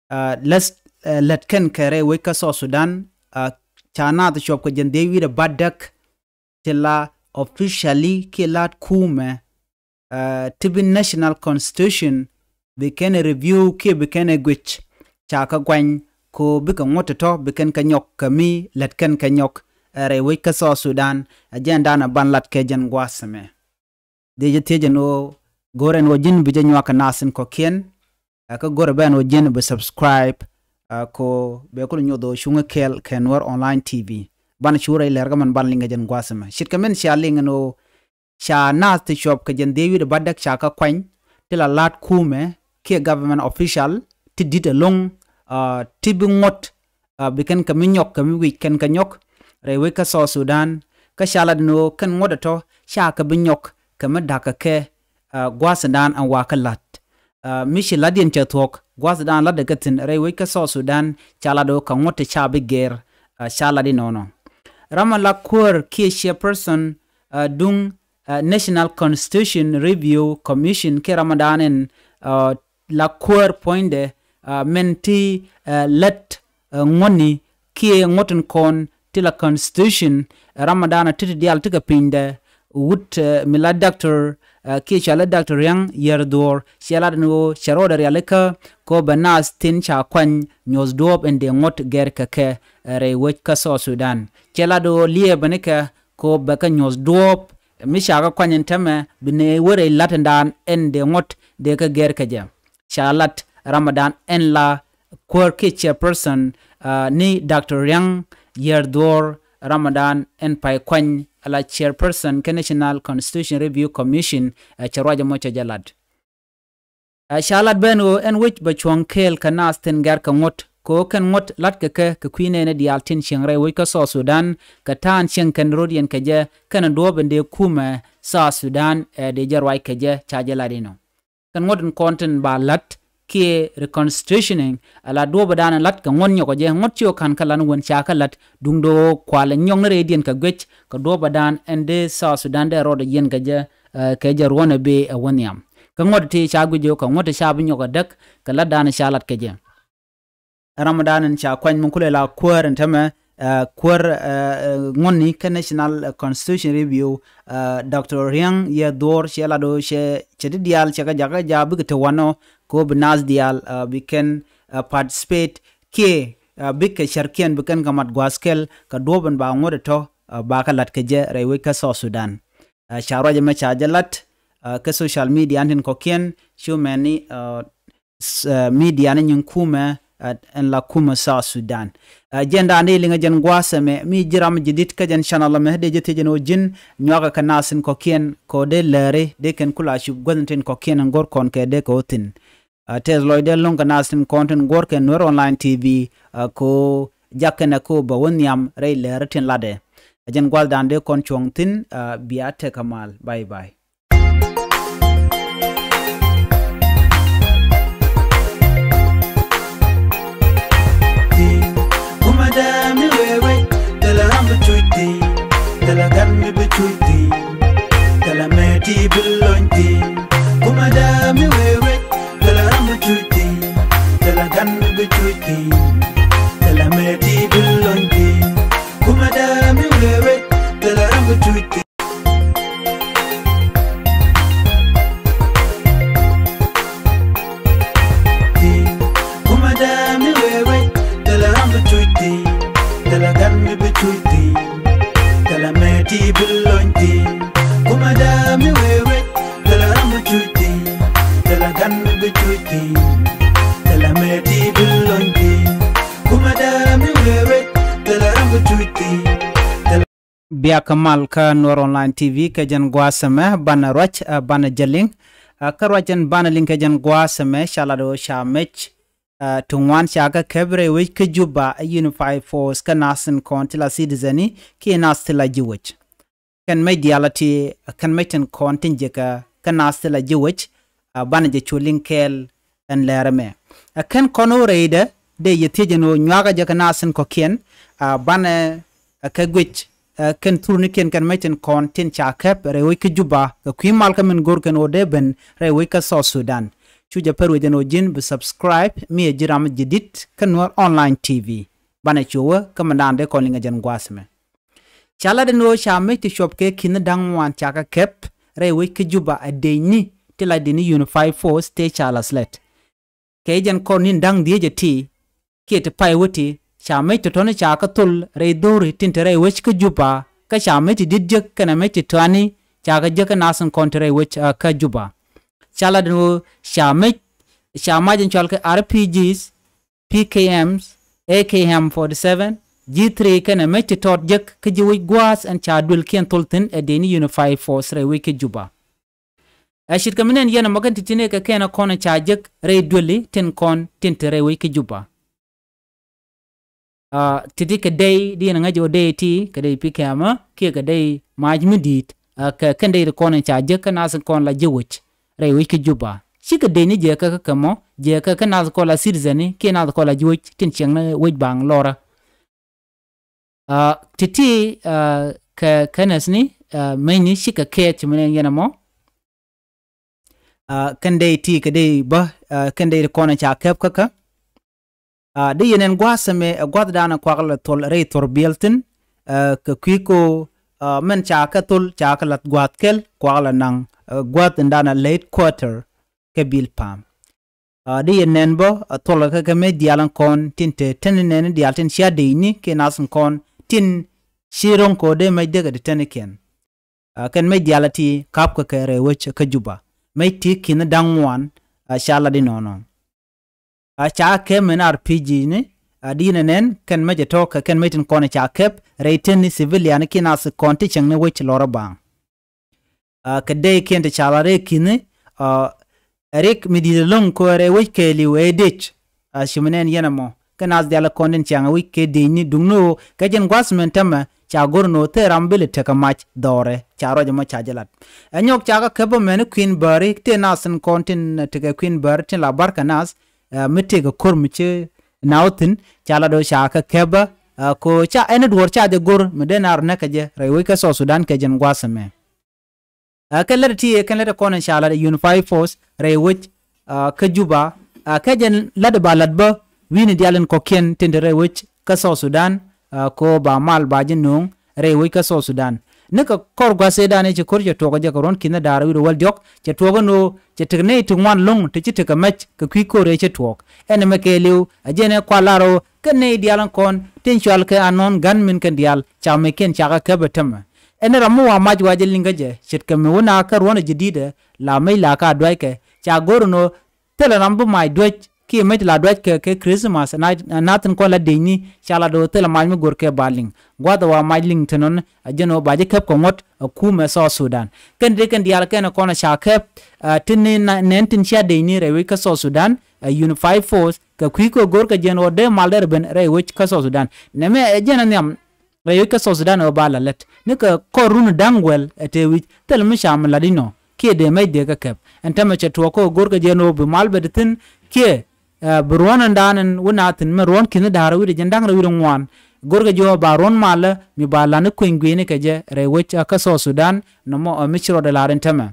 a, lät, a, lät kɛn kɛ rɛy wec kä South Sudan, a, ca naath cuɔp kɛ jɛn dhieec wi̱cdɛ bädäk ti la officially kiɛ la̱t kumɛ, a, ti bi national constitution bi kɛn ɛ review kiɛ bi kɛn ɛ guic, ca kɛ guany kɛ ɣöö bikɛ ŋuɔ̱t tɔ̱tɔ̱ bi kɛn kɛ nyɔk kɛ mi lät kɛn kɛ nyɔk, a, rɛy wec kä South Sudan. A jɛn da̱a̱n a ban lat kɛ jɛn gua̱a̱th ɛmɛ. Dee jɛ thiec ɛn ɣöö go̱r ɛn ɣöö ji̱n bi jɛ nyuak kɛ naath in kɔ̱kiɛn, a, kä go̱r ɛ bä ɛn ɣöö ji̱n bi subscribe, a, kɛ ɣöö bɛ kulɛ nyoth ɣöö cuŋä kɛɛl kɛ Nuer Online T V. Banɛ cu rɛy lɛr kä mɛn ban liŋ kɛ jɛn gua̱a̱th ɛmɛ. Ce̱tkɛ mɛn cia liŋ ɛn ɣöö ca naath ti cuɔp kɛ jɛn dhieec wi̱cdɛ bädäk ca kɛ kuany ti la la̱t kumɛ kiɛ government official ti dit ɛlɔ̱ŋ, a, ti bi ŋuɔ̱t, a, bi kɛn kɛ mi nyɔk kɛ mi wi̱c kɛn kɛ nyɔk rɛy wec kä South Sudan. Kä ca lat ni ɣöö kɛn ŋuɔ̱t ɛ tɔ̱ ca kɛ bi nyɔk kɛ mi da̱k kɛ kɛ, a, gua̱a̱th in da̱a̱n ɛn wakä la̱t. A, mi ci la̱t yɛn cɛ thuɔ̱k gua̱a̱th in da̱a̱n la̱t ɛ kɛ thi̱n rɛy wec kä South Sudan ca lat ɣöö kɛ ŋuɔ̱t ti ca bi gɛr, a, ca lat inɔnɔ. Ram ɛ la kuäär kiɛ chairperson, a, duŋ, a, National Constitution Review Commission kiɛ ram ɛ da̱a̱n ɛn, a, la kuäär puɔ̱nydɛ, a, mɛn ti, a, lät, a, ŋuɔ̱tni kiɛ ŋuɔ̱t in kɔn ti la constitution, a, ram ɛ da̱a̱n a ti ti diaal ti kɛ pinydɛ wut, a, mi la doctor, a, kiɛ cɔal i̱ Doctor Riaŋ Yɛr Dhuɔ̱ɔ̱r, cɛ lat ɛn ɣöö cɛ rɔɔdɛ rialikä kɛ ɣöö bɛ naath tin ca kuany nyuɔ̱th duɔ̱ɔ̱p in dee ŋuɔ̱t gɛr kɛ kɛ, a, rɛy wec kä South Sudan. Cɛ lat ɣöö liɛɛpɛ ni kɛ kɛ ɣöö bɛ kɛ nyuɔ̱th duɔ̱ɔ̱p mi ca kɛ kuany ɛn täämɛ bi nɛy wä rɛy la̱t ɛn da̱a̱n ɛn dee ŋuɔ̱t dee kɛ gɛr kɛ jɛ. Ca lat ram ɛ da̱a̱n ɛn la kuäär kiɛ chairperson, a, ni Doctor Riaŋ Yɛr Dhuɔ̱ɔ̱r, Ramadan ɛn Pay Kuany, ala chairperson kä National Constitution Review Commission, ɛ cɛ ruac ɛmɔ cɛ jɛ lat. Ɛ ca lat ben ɣöö ɛn wec bɛ cuɔ̱ŋ kɛɛl kɛ naath tin gɛr kɛ ŋuɔ̱t, kɛ ɣöö kɛn ŋuɔ̱t la̱tkɛ kɛ kɛ kui̱ nɛɛni diaal tin cieŋ rɛy wec kä South Sudan, kɛ ta̱a̱n cieŋ kɛn rot yɛn kɛ jɛ, kɛn duɔ̱ɔ̱p in dee kumɛ South Sudan ɛ dee jɛ ruac kɛ jɛ, ca jɛ lat inɔ. Kɛn ŋuɔ̱t in kɔn tin ba la̱t kiɛ reconstitutioning, ala duɔ̱ɔ̱p in dan in la̱t kɛ ŋuɔ̱t nyɔkɔ jɛ, ŋuɔ̱t ci ɣöö ka̱n kä lan wen ca kä la̱t, duundɛ ɣöö kualɛ nyɔk ni rɛydiɛn kɛ guic, kɛ duɔ̱ɔ̱p in dan in dee South Sudan dee rɔɔdɛ yiɛn kɛ jɛ, ɛ, kɛ jɛ ruɔ̱n ɛ bee ɛ wä nhiam. Kä ŋuɔ̱t ti ca guic ɣöö kɛ ŋuɔ̱t ti ca bi nyɔk ɛ däk, kɛ la̱tdan ca lat kɛ jɛ. Ramadan in ca kuany min kulɛ la kuäär in tämɛ, ɛ, kuäär, ɛ, ɛ, ŋuɔ̱tni kä National, ɛ, Constitution Review, ɛ, Doctor Riang Yɛ Dhuɔr cɛ lat ɣöö cɛ, cɛ ti diaal cɛ kɛ jakä jaak bikɛ te wanɔ, kɛ ɣöö bi naath diaal, ɛ, bi kɛn, ɛ, participate kiɛ, ɛ, bikɛ cärkiɛn bi kɛn kɛ mat gua̱a̱th kɛl, kɛ duɔ̱ɔ̱p in ba ŋuɔ̱t ɛ tɔ̱, ɛ, ba kɛ la̱t kɛ jɛ rɛy wec kä South Sudan. Ɛ, ca ruac ɛmɛ ca jɛ lat, ɛ, kä social media tin kɔ̱kiɛn, cu mɛni, ɛ, s-, ɛ, media ni nyin kumɛ, ɛ, ɛn la kumɛ South Sudan. Ɛ, jɛn dan dee liŋɛ jɛn gua̱a̱th ɛmɛ, mi ji̱ ram jɛ dit kä jɛn channel ɛmɛ, dee jɛ thiec ɛn ɣöö ji̱n nyuakɛ kɛ naath tin kɔ̱kiɛn, kɛ ɣöö dee lääri, dee kɛn kula cup guäth tin kɔ̱kiɛn ɛn go̱r kɔn kɛ dee kɛ ɣöö thi̱n. Ɛ, tɛth lɔcdɛ lo̱ŋ kɛ naath tin kɔn tin guɔ̱r kɛ Nuer Online T V, ɛ, kɛ ɣöö jak kɛnɛ kɛ ɣöö bɛ wä nhiam rɛy lääri tin latdɛ. Ɛ jɛn gua̱a̱th dan dee kɔn cuɔ̱ŋ thi̱n, ɛ, bia tekɛ mal. Bye bye. Kumɛ dee mi wee wec, thilɛ ram bi cuc thi̱n, thilɛ gan mi bi cuc thi̱n, thilɛ mɛ ti bi lony thi̱n. Kumɛ dee mi wee wec, thilɛ ram bi cuc thi̱n, thilɛ gan mi bi cuc thi̱n, thilɛ mɛ ti bi lony thi̱n. Kumɛ dee mi wee wec, thilɛ ram bi cuc thi̱n. Kumɛ dee mi wee wec, thilɛ ram bi cuc thi̱n, thilɛ gan mi bi cuc thi̱n, thilɛ mɛ ti bi lony thi̱n. Kumɛ dee mi wee wec, thilɛ ram bi cuc thi̱n, thilɛ gan mi bi cuc thi̱n, thilɛ mɛ ti bi lony thi̱n. Kumɛ dee mi wee wec, thilɛ ram bi cuc thi̱n, thilɛ Biakä mal kä Nuer Online T V kɛ jɛn gua̱a̱th ɛmɛ banɛ ruac, ɛ, banɛ jɛ liŋ. Ɛ, kä ruac ɛn banɛ liŋ kɛ jɛn gua̱a̱th ɛmɛ ca lat ɣöö ca mec, ɛ, ti ŋuan ca kɛ kɛp rɛy wec kä Juba ɛ Unified Force kä naath tin kɔn ti la citizen ni kiɛ naath ti la ji̱ wec. Kɛn mec diaal a ti, kɛn mec tin kɔn tin jiäkä kä naath ti la ji̱ wec, ɛ, banɛ jɛ cu liŋ kɛɛl ɛn lɛr ɛmɛ. Ɛ kɛn kɔn ɣöö rɛydɛ dee yɛ thiec ɛn ɣöö nyuakä jɛ kɛ naath tin kɔ̱kiɛn, ɛ, banɛ, ɛ, kɛ guic, ɛ, kɛn thurnikiɛn kɛn mec tin kɔn tin ca kɛp rɛy wec kä Juba kɛ kui̱ mal kä min go̱r kɛn ɣöö dee ben rɛy wec kä South Sudan. Cu jɛ pär wec ɛn ɣöö ji̱n bi subscribe mi ɛ ji̱ ram jɛ dit kä Nuer Online T V. Banɛ cu wä kä mɛndan dee kɔn liŋ ɛ jɛn gua̱a̱th ɛmɛ. Ca lat ɛn ɣöö ca mec ti cuɔp kɛ ki̱n da̱ŋ ŋuan ca kɛ kɛp rɛy wec kä Juba ɛ dec ni ti la dec ni Unified Force tëë ca la slɛt. Kɛ jɛn kɔn ni̱n da̱ŋ dhieec ɛ ti kiɛ ti pay wä ti ca mec tɔ̱tɔ̱ni ca kɛ thol rɛy dho̱ri tin te rɛy wec kä Juba kä ca mec ti di̱t jek kɛnɛ mec ti tɔani ca kɛ jek kä naath tin kɔn te rɛy wec, ɛ, kä Juba. Ca lat ɛn ɣöö ca mec, ca mac in cɔal kɛ R P Gs, P K Ms, A K M forty seven, G three kɛnɛ mec ti tɔt jek kä ji̱ wec gua̱a̱th ɛn ca duëlkiɛn thol thi̱n ɛ dec ni Unified Force rɛy wec kä Juba. Ɛ ce̱tkɛ mi nɛn yɛn ɛmɔ kɛn ti̱ti̱ ni kɛ kɛn ɛ kɔn ɛ ca jek rɛy duëli tin kɔn tin te rɛy wec kä Juba. Ɛ, ti̱ti̱ kɛ dey di yɛn ɛ ŋäc ɣöö dey ti kɛ dey P K M kiɛ kɛ dey mac mi di̱i̱t, ɛ, kɛ kɛn dey ti kɔn in ca jek kä naath kɔn la ji̱ wec rɛy wec kä Juba. Cikɛ dey ni jɛ kä kä kɛ mɔ jɛ kä kä naath kɔn la citizen ni kiɛ naath kɔn la ji̱ wec tin ciɛŋ ni wec baŋ lɔrä. Ɛ, ti̱ti̱, ɛ, kɛ kɛnɛth ni, ɛ, meny ni cikɛ kɛɛth ci mi nɛn yɛn ɛmɔ. Ɛ, kɛn dey ti kɛ dey bä, ɛ, kɛn dey ti kɔn in ca kɛp kä kä. Ɛ, di yɛn ɛn gua̱a̱th ɛmɛ ɛ gua̱a̱th da̱a̱n ɛ kuak lɛ thol rɛy thor biɛl thi̱n, ɛ, kɛ kui̱ ko, ɛ, mɛn ca kɛ thol ca kɛ la̱th gua̱a̱th kɛl kuak lɛ naŋ, ɛ, gua̱a̱th in da̱a̱n ɛ late quarter kɛ bil pa̱a̱m. Ɛ, di yɛn nɛn bä ɛ thol kɛ kɛ mec diaal in kɔn tin te teni nɛni diaal tin cia dec ni kiɛ nath in kɔn tin ci ro̱ŋ kɛ ɣöö dee mec dee kɛ ti teni kiɛn. Ɛ, kɛn mec diaal ɛ ti ka̱p kɛ kɛ rɛy wec kä Juba. Mec ti ki̱n da̱ŋ ŋuan, ɛ, ca lat inɔnɔ. Ɛ, ca kɛ mɛn R P G ni, Ɛ, di nɛ nɛn kɛn mec ɛ tɔ̱ kɛ kɛn mec tin kɔn ca kɛp rɛy teni civilian kiɛ nath kɔn ti cieŋni wec lɔrä baŋ. Ɛ, kɛ dee kiɛn ti ca la rɛy ki̱ni, ɛ, ɛ rik mi di̱t ɛlɔ̱ŋ kɛ rɛy wec kɛɛliw ɛ dec. Ɛ, ci mi nɛn yɛn ɛmɔ kɛ nath diaal kɔn tin ciaŋ ɛ wec kɛ decni duŋni ɣöö kɛ jɛn gua̱th mɛn tämɛ ca go̱r ni ɣöö thil ram bi lɛ tekɛ mac dhɔrɛ ca ruac ɛmɔ ca jɛ lat. Ɛ nyɔk ca kɛ kɛp ɛmɛni kui̱n bääri tëë nath tin kɔn tin tekɛ kui̱n bääri tin la barkɛ nath, ɛ, mi tëëkɛ ko̱r mi ci na wä thi̱n ca la do̱ ca kɛ kɛpä, ɛ, ko ca ɛn duɔ̱ɔ̱r ca jɛ go̱r mi dee na rɔ näk kɛ jɛ rɛy wec kä South Sudan kɛ jɛn gua̱a̱th ɛmɛ. Ɛ, kɛn lät ti kɛn lät kɔn ca la Unified Force rɛy wec, ɛ, kä Juba, ɛ, kɛ jɛn lat ba lat bä wi̱ni diaal in kɔ̱kiɛn tin te rɛy wec kä South Sudan, ɛ, ko ba mal ba jɛ no̱o̱ŋ rɛy wec kä South Sudan. Ni kɛ kɔr gua̱th ëëdan ëë ci ko̱r cɛ tuɔɔk ɛ jɛ kɛ ruɔ̱n ki̱n da̱a̱r wi̱cdɛ wäl diɔ̱k cɛ tuɔɔk ɛn ɣöö cɛ tekɛ nɛy ti ŋuan lo̱ŋ ti ci tekɛ mɛc kɛ kui̱ ko̱r ëë cɛ tuɔɔk. Ɛn ɛmɛ kɛɛliw ɛ jɛn ɛ kual lar ɣöö kɛn nɛy diaal ɛn kɔn tin cual kɛ anɔn ga̱n min kɛn diaal ca mɛckiɛn ca kɛ käp ɛ tämɛ. Ɛn ram mi wa mac wa jɛ liŋ kä jɛ ce̱tkɛ mi wä na kä ruɔ̱n ɛ jɛ di̱t ɛ la mɛc la ka duackɛ ca go̱r ɛn ɣöö thilɛ ram bi mac duäc kiɛ mec la duäc kɛ kɛ Christmas na, na thi̱n kɔn la decni ca la do̱ thilɛ mac mi go̱r kɛ ba liŋ. Gua̱th ɛ wa mac liŋ thi̱n ɣän ɛ jɛn ɣöö ba ji̱ käp kɛ ŋuɔ̱t ɛ kumɛ South Sudan. Kɛn dee kɛn diaal kɛn kɔn ca käp, ɛ, tin ni na, nɛn tin cia decni rɛy wec kä South Sudan, ɛ, Unified Force kɛ kui̱ kɛ go̱r kɛ jɛn ɣöö dee mal dee rɛ ben rɛy wec kä South Sudan. Nɛmɛ ɛ jɛn ɛ nhiam rɛy wec kä South Sudan ɛ ba la lät ni kɛ kɔr run da̱ŋ wäl ɛ tëë wi̱c thil mi ca mi lat inɔ kiɛ dee mɛc dee kä kɛp. Ɛn tämɛ cɛ tuɔɔk kä go̱r kɛ jɛ ni ɣöö bi mal bɛ di thi̱n kiɛ, ɛ, bi ruɔ̱n ɛn da̱a̱n ɛn wä na thi̱n mɛ ruɔ̱n ki̱n da̱a̱r wi̱cdɛ jɛn da̱ŋ rɛw wi̱cdɛ ŋuan. Go̱r kɛ jɛ ɣöö ba ruɔ̱n malä mi ba lan ni kueny gui̱ni kɛ jɛ rɛy wec, ɛ, kä South Sudan nɔmɔ, ɛ, mi ci rɔɔdɛ la̱r ɛn tämɛ.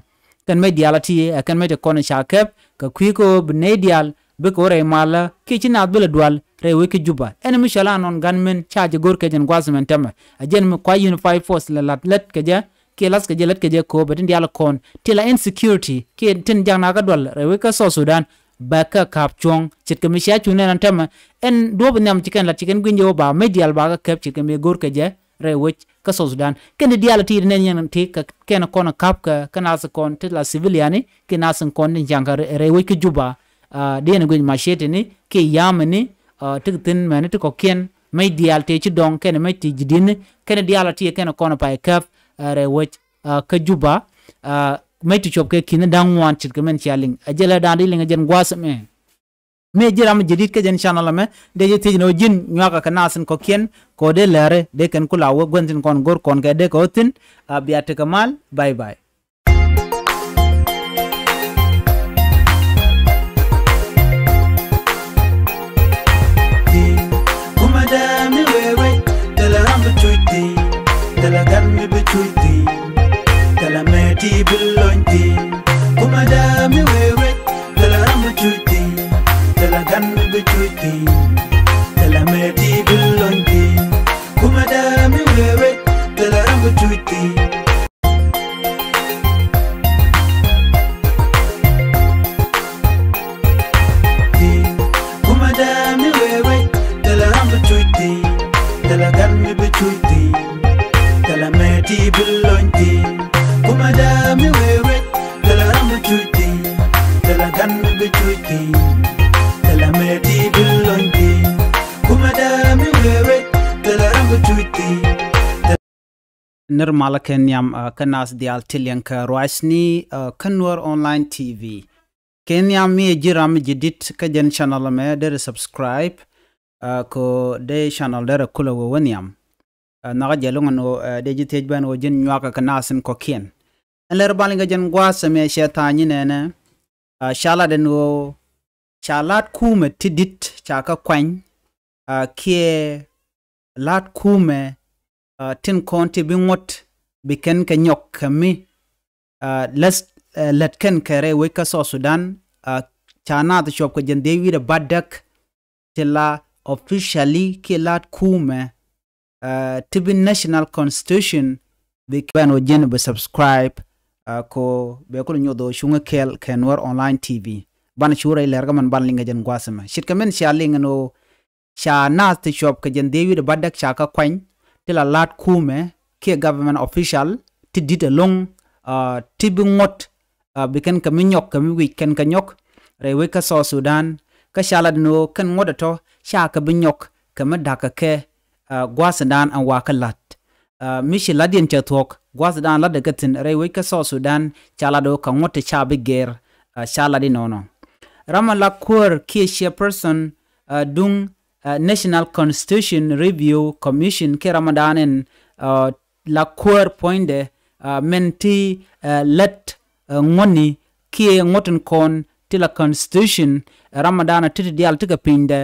Kɛn mec diaal a ti ɛ kɛn mec ti kɔn ca kɛp kɛ kui̱ kɛ ɣöö bi nɛy diaal bikɛ wä rɛy malä kiɛ ci naath bi lɛ dual rɛy wec kä Juba. Ɛn mi cɔl anɔn gunmen ca jɛ go̱r kɛ jɛn gua̱th mɛn tämɛ. A jɛn mi kua Unified Force lɛ la̱t lät kɛ jɛ kiɛ la̱th kɛ jɛ lät kɛ jɛ ko̱o̱p ɛ tin diaal kɔn ti la insecurity kiɛ tin jak na kä dual rɛy wec kä South Sudan. Bɛ kä ka̱p cuɔ̱ŋ ce̱tkɛ mi cia cuŋ nɛn an tämɛ. Ɛn duɔ̱ɔ̱p nhiam ci kɛn la̱t ci kɛn gui̱ny jɛ wä ba mec diaal ba kä kɛp ce̱tkɛ mi go̱r kɛ jɛ rɛy wec kä South Sudan. Kɛn di diaal ti nɛn yɛn ti kɛ kɛn kɔn ka̱p kɛ kɛ nath kɔn ti la civilian ni kiɛ nath kɔn tin ca̱ŋ kɛ rɛy wec kä Juba. Ɛ, diɛn guic macetini kiɛ yamini, ɛ, ti thi̱n mɛni ti kɔ̱kiɛn mec diaal ti ci dɔ̱ŋ kɛn mec ti ji̱ di̱ni kɛn diaal ti kɛn kɔn pay käp, ɛ, rɛy wec, ɛ, kä Juba, ɛ, mec ti cuɔp kɛ ki̱n da̱ŋ ŋuan ce̱tkɛ mɛn cia liŋ. Ɛ jɛ lɛ da̱a̱n di liŋ ɛ jɛn gua̱a̱th mɛ. Mi ji̱ ram ji̱ di̱t kä jɛn channel ɛmɛ dee ji̱ thiec ni ɣöö ji̱n nyuakä kɛ nath in kɔ̱kiɛn kɛ ɣöö dee lɛri dee kɛn ku la wä gua̱n thi̱n kɔn go̱r kɔn kɛ dee kɛ ɣöö thi̱n. A bia tekɛ mal. Bye bye. Kumɛ dee mi wee wec thilɛ ram bi cuc thi̱n, thilɛ gan mi bi cuc thi̱n, thilɛ mɛ ti bi lony thi̱n. Kumɛ dee mi wee wec thilɛ ram bi cuc thi̱n, thilɛ gan mi bi cuc thi̱n, thilɛ mɛ ti bi lony thi̱n. Kumɛ dee mi wee wec thilɛ ram bi cuc thi̱n. Kumɛ dee mi wee wec thilɛ ram bi cuc thi̱n, thilɛ gan mi bi cuc thi̱n, thilɛ mɛ ti bi lony thi̱n. Kumɛ dee mi wee wec thilɛ ram bi cuc thi̱n, thilɛ gan mi bi cuc thi̱n, thilɛ mɛ ti bi lony thi̱n. Kumɛ dee mi wee wec thilɛ ram bi cuc thi̱n. Nir malä kɛ nhiam, ɛ, kä nath diaal ti liɛŋ kɛ ruacni, ɛ, kä Nuer Online T V. Kɛ nhiam mi ɛ ji̱ ram ji̱ di̱t kä jɛn channel mɛ derɛ subscribe, ɛ, kɛ dee channel derɛ kulɛ wee wä nhiam. Ɛ, nhɔkä jɛ lo̱ŋ ɛn ɣöö, ɛ, dee ji̱ thiec ben ɣöö ji̱n nyuakä kɛ nath in kɔ̱kiɛn. Ɛn lɛr bal in kɛ jɛn gua̱a̱th ɛmɛ cɛ tha̱a̱ny inɛnɛ. Ɛ, ca lat ɛn ɣöö ca la̱t kumɛ ti di̱t ca kä kuany, ɛ, kiɛ la̱t kumɛ, ɛ, tin kɔn ti bi ŋuɔ̱t bi kɛn kɛ nyɔk kɛ mi, ɛ, lät, ɛ, lät kɛn kɛ rɛy wec kä South Sudan, ɛ, ca naath cuɔp kɛ jɛn dhiec wi̱cdɛ bädäk ti la officially kiɛ la̱t kumɛ, ɛ, ti bi national constitution bi kɛn wä ji̱n bi subscribe, ɛ, ko bɛ kul nyuɔth wä cuŋä kɛɛl kɛ Nuer Online T V. Banɛ cu rɛy lɛr kä mɛn ban liŋ kɛ jɛn gua̱a̱th ɛmɛ. Ce̱tkɛ mɛn cia liŋ ɛn ɣöö ca naath ti cuɔp kɛ jɛn dhiec wi̱cdɛ bädäk ca kä kuany ti la la̱t kumɛ kiɛ government official ti di̱t ɛlɔ̱ŋ, ɛ, ti bi ŋuɔ̱t, ɛ, bi kɛn kɛ mi nyɔk kɛ mi wi̱c kɛn kɛ nyɔk rɛy wec kä South Sudan. Kä ca lat ni ɣöö kɛn ŋuɔ̱t ɛ tɔ̱ ca kɛ bi nyɔk kɛ mi da̱kä kɛ, ah, gua̱a̱thdan ɛn wakä la̱t. Ah, mi ci la̱tdiɛn cɛ thuɔ̱k, gua̱a̱thdan la̱tdɛ kɛ thi̱n rɛy wec kä South Sudan, ca lat ɣöö kɛ ŋuɔ̱t ti ca bi gɛr, ah, ca lat inɔnɔ. Ram ɛ la kuäär kiɛ chairperson, ah, duŋ, ah, National Constitution Review Commission kiɛ ramdan ɛn, ah, la kuäär puɔ̱nydɛ, ah, min ti, ah, lät, ah, ŋuɔ̱tni kiɛ ŋuɔ̱t tin kɔn ti la constitution, ah, ramdan ɛ ti ti diaal ti kɛ pinydɛ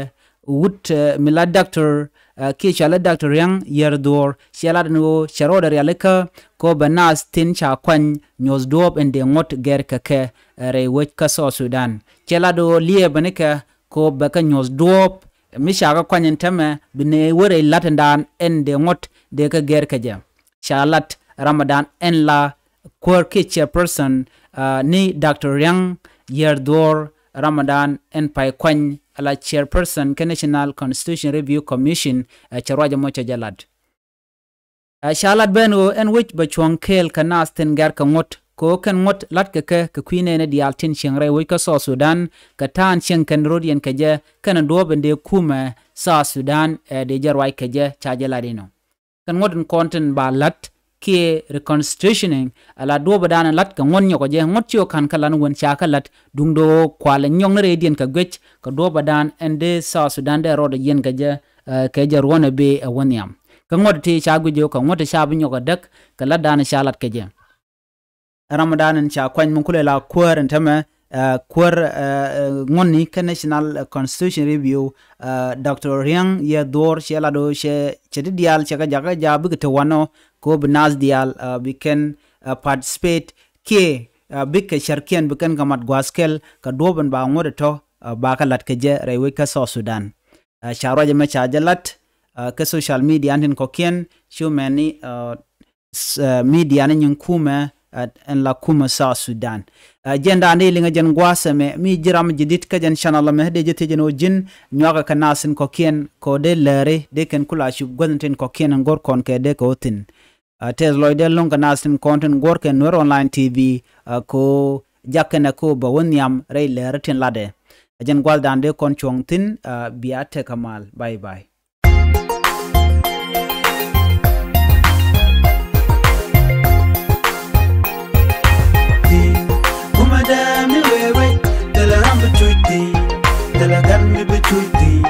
wut, ah, mi la Doctor, ah, kiɛ cɔal i̱ Doctor Riaŋ Yɛr Dhuɔr, cɛ lat ɛn ɣöö cɛ rɔɔdɛ rialikä kɛ ɣöö bɛ naath tin ca kuany nyuɔ̱th duɔ̱ɔ̱p in dee ŋuɔ̱t gɛr kɛ kɛ, ah, rɛy wec kä South Sudan. Cɛ lat ɣöö liɛɛbä ni kɛ kɛ ɣöö bɛ kɛ nyuɔ̱th duɔ̱ɔ̱p mi ca kɛ kuany ɛn täämɛ bi nɛy wä rɛy la̱tdan ɛn dee ŋuɔ̱t dee kɛ gɛr kɛ jɛ. Ca lat ramdan ɛn la kuäär kiɛ chairperson, ah, ni Doctor Riaŋ Yɛr Dhuɔr, ramdan ɛn pay kuany ɛ la chairperson kä National Constitution Review Commission, ah, cɛ ruac ɛmɔ cɛ jɛ lat. Ah, ca lat ben ɣöö ɛn wec bɛ cuɔ̱ŋ kɛɛl kɛ naath tin gɛr kɛ ŋuɔ̱t kɛ ɣöö kɛn ŋuɔ̱t la̱tkɛ kɛ kɛ kui̱ nɛɛni diaal tin cieŋ rɛy wec kä South Sudan kɛ ta̱a̱n cieŋ kɛn rɔ̱diɛn kɛ jɛ kɛnɛ duɔ̱ɔ̱p in dee kumɛ South Sudan, eh, dee jɛ ruac kɛ jɛ ca jɛ lat inɔ. Kɛn ŋuɔ̱t in kɔn tin ba la̱t kiɛ reconstitutioning, a la duɔ̱ɔ̱pädan in la̱t kɛ ŋuɔ̱t nyɔkɔ jɛ, ŋuɔ̱t ci ɣöö ka̱n kä la̱t ni wen ca kɛ la̱t duundɛ ɣöö kualɛ nyɔk ni rɛydiɛn kɛ guic kɛ duɔ̱ɔ̱pädan ɛn dee South Sudan dee rɔɔdɛ yiɛn kɛ jɛ, eh, kɛ jɛ ruɔ̱n ɛ bee ɛ wä nhiam. Kä ŋuɔ̱t ti ca guic ɣöö kɛ ŋuɔ̱t ti ca bi nyɔk ɛ däk kɛ la̱tdan ca la̱t kɛ jɛ. Ramdan in ca kuany mi kulɛ la kuäär in täämɛ, ah, kuäär, ah, ah, ŋuɔ̱tni kä National, ah, Constitution Review, ah, Doctor Riaŋ Yɛr Dhuɔr cɛ lat ɣöö cɛ, cɛ ti diaal cɛ kɛ jakä jaak bikɛ te wanɔ kɛ ɣöö bi naath diaal, ah, bi kɛn, ah, participate kiɛ, ah, bikɛ cärkiɛn bi kɛn kɛ mat gua̱a̱th kɛl kɛ duɔ̱ɔ̱p in ba ŋuɔ̱t ɛ tɔ̱, ah, ba kɛ la̱t kɛ jɛ rɛy wec kä South Sudan. Ah, ca ruac ɛmɛ ca jɛ lat, ah, kä social media in tin kɔ̱kiɛn cu mɛni, ah, s-, ah, media ni nyin kumɛ, ah, ɛn la kumɛ South Sudan. Ah, jɛn da̱a̱n dee liŋɛ jɛn gua̱a̱th ɛmɛ mi ji̱ ram ji̱ di̱t kä jɛn channel ɛmɛ dee jɛ thiec ɛn ɣöö ji̱n nyuakä kɛ naath tin kɔ̱kiɛn kɛ ɣöö dee lääri dee kɛn kula cup guäth in tin kɔ̱kiɛn in go̱r kɔn kɛ dee kɛ ɣöö thi̱n. Ah, tɛth lɔc dee lo̱ŋ kɛ naath tin kɔn tin go̱r kɛ Nuer Online T V, ah, kɛ ɣöö jak kɛnɛ kɛ ɣöö bɛ wä nhiam rɛy lääri tin latdɛ. Ɛ jɛn gua̱a̱th da̱a̱n dee kɔn cuɔ̱ŋ thi̱n, ah, bia tekɛ mal. Bye bye. Kumɛ dee mi wee wec, thilɛ ram bi cuc thi̱n, thilɛ gan mi bi cuc thi̱n,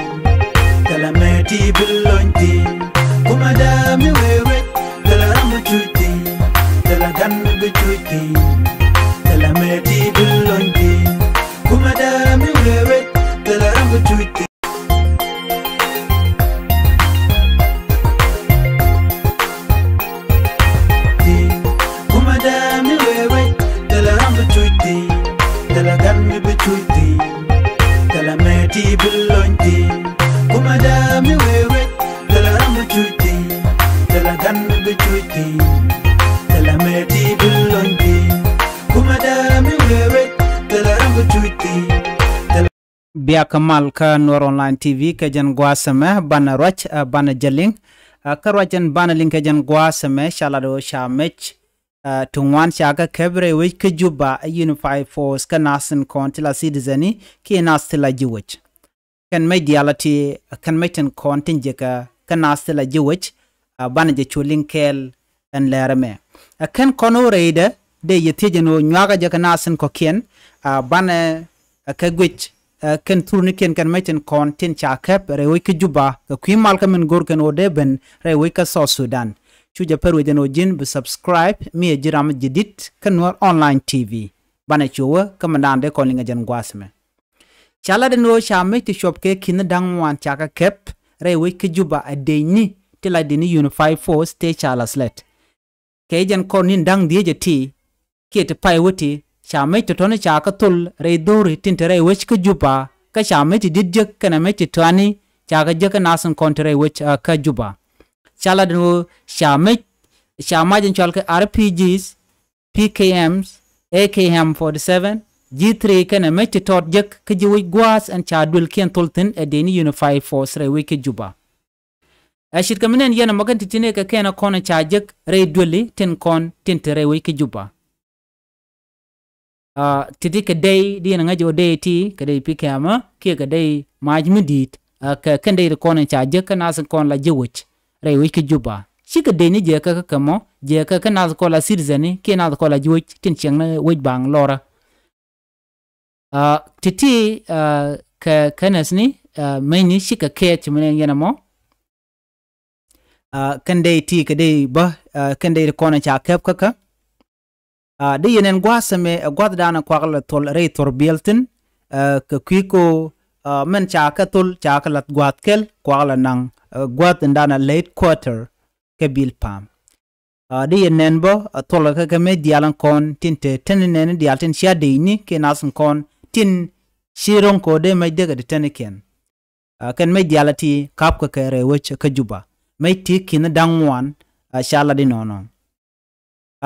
thilɛ mɛ ti bi lony thi̱n. Kumɛ dee mi wee wec, thilɛ ram bi cuc thi̱n, thilɛ gan mi bi cuc thi̱n, thilɛ mɛ ti bi lony thi̱n. Kumɛ dee mi wee wec, thilɛ ram bi cuc thi̱n. Kumɛ dee mi wee wec, thilɛ ram bi cuc thi̱n, thilɛ gan mi bi cuc thi̱n, thilɛ mɛ ti bi lony thi̱n. Kumɛ dee mi wee wec, thilɛ ram bi cuc thi̱n, thilɛ gan mi bi cuc thi̱n, thilɛ mɛ ti bi lony thi̱n. Kumɛ dee mi wee wec, thilɛ ram bi cuc thi̱n, thilɛ Biakä mal kä Nuer Online T V kɛ jɛn gua̱a̱th ɛmɛ banɛ ruac, ah, banɛ jɛ liŋ. Ah, kä ruac ɛn banɛ liŋ kɛ jɛn gua̱a̱th ɛmɛ ca lat ɣöö ca mec, ah, ti ŋuan ca kɛ kɛp rɛy wec kä Juba ɛ Unified Force kä naath tin kɔn ti la citizen ni kiɛ naath ti la ji̱ wec. Kɛn mec diaal a ti, kɛn mec tin kɔn tin jiäkä kä naath ti la ji̱ wec, ah, banɛ jɛ cu liŋ kɛɛl ɛn lɛr ɛmɛ. Ɛ kɛn kɔn ɣöö rɛydɛ dee yɛ thiec ɛn ɣöö nyuakä jɛ kɛ naath tin kɔ̱kiɛn, ah, banɛ, ah, kɛ guic, ah, kɛn thurnikiɛn kɛn mec tin kɔn tin ca kɛp rɛy wec kä Juba kɛ kui̱ mal kä min go̱r kɛn ɣöö dee ben rɛy wec kä South Sudan. Cu jɛ pär wec ɛn ɣöö ji̱n bi subscribe mi ɛ ji̱ ram ji̱ di̱t kä Nuer Online T V. Banɛ cu wä kä mindan dee kɔn liŋ ɛ jɛn gua̱a̱th ɛmɛ. Ca lat ɛn ɣöö ca mec ti cuɔp kɛ ki̱n da̱ŋ ŋuan ca kɛ kɛp rɛy wec kä Juba ɛ dec ni ti la dec ni Unified Force tëë ca la slɛt. Kɛ jɛn kɔr ni̱n da̱ŋ dhieec ɛ ti kiɛ ti pay wä ti ca mec tɔ̱tɔ̱ni ca kɛ thol rɛy dho̱ri tin te rɛy wec kä Juba kä ca mec ti di̱t jek kɛnɛ mec ti tɔani ca kɛ jek kä naath tin kɔn te rɛy wec, ah, kä Juba. Ca lat ɛn ɣöö ca mec, ca mac in cɔal kɛ R P Gs, P K Ms, A K M forty seven, G three kɛnɛ mec ti tɔt jek kä ji̱ wec gua̱a̱th ɛn ca duëlkiɛn thol thi̱n ɛ dec ni Unified Force rɛy wec kä Juba. Ɛ ce̱tkɛ mi nɛn yɛn ɛmɔ kɛn ti̱ti̱ ni kɛ kɛn ɛ kɔn ɛ ca jek rɛy duëli tin kɔn tin te rɛy wec kä Juba. Ah, ti̱ti̱ kɛ dey di yɛn ɛ ŋäc ɣöö dey ti kɛ dey P K M kiɛ kɛ dey mac mi di̱i̱t. Ɛ, kɛ kɛn dee ti kɔn in ca jek kä nath in kɔn la ji̱ wec rɛy wec kä Juba. Cikɛ dec ni jɛ kä kä kɛ mɔ, jɛ kä kä nath kɔn la citizen ni kiɛ nath kɔn la ji̱ wec tin cieŋ ni wec baŋ lɔrä. Ɛ, ti̱ti̱, ɛ, kɛ kɛnɛth ni, ɛ, meny ni cikɛ kɛɛth ci mi nɛn yɛn ɛmɔ. Ɛ, kɛn dee ti kɛ dee bä, ɛ, kɛn dee ti kɔn in ca kɛp kä kä. Ɛ, di yɛn ɛn gua̱a̱th ɛmɛ, ɛ, gua̱a̱th danɛ kuak lɛ thol rɛy thor biɛl thi̱n, ɛ, kɛ kui̱ ko, ɛ, mɛn ca kɛ thol ca kɛ lath gua̱a̱th kɛl kuak lɛ naŋ, ɛ, gua̱a̱th in danɛ late quarter kɛ bil pa̱a̱m. Ɛ, di yɛn nɛn bä, ɛ, thol kɛ kɛ mec diaal in kɔn tin te ten nɛn diaal tin cia dec ni kiɛ nath in kɔn tin ci ro̱ŋ ko dee mec dee kɛ ti ten kiɛn. Ɛ, kɛn mec diaal ti kap kɛ kɛ rɛy wec kä Juba. Mec ti ki̱n da̱ŋ ŋuan, ɛ, ca lat inɔnɔ.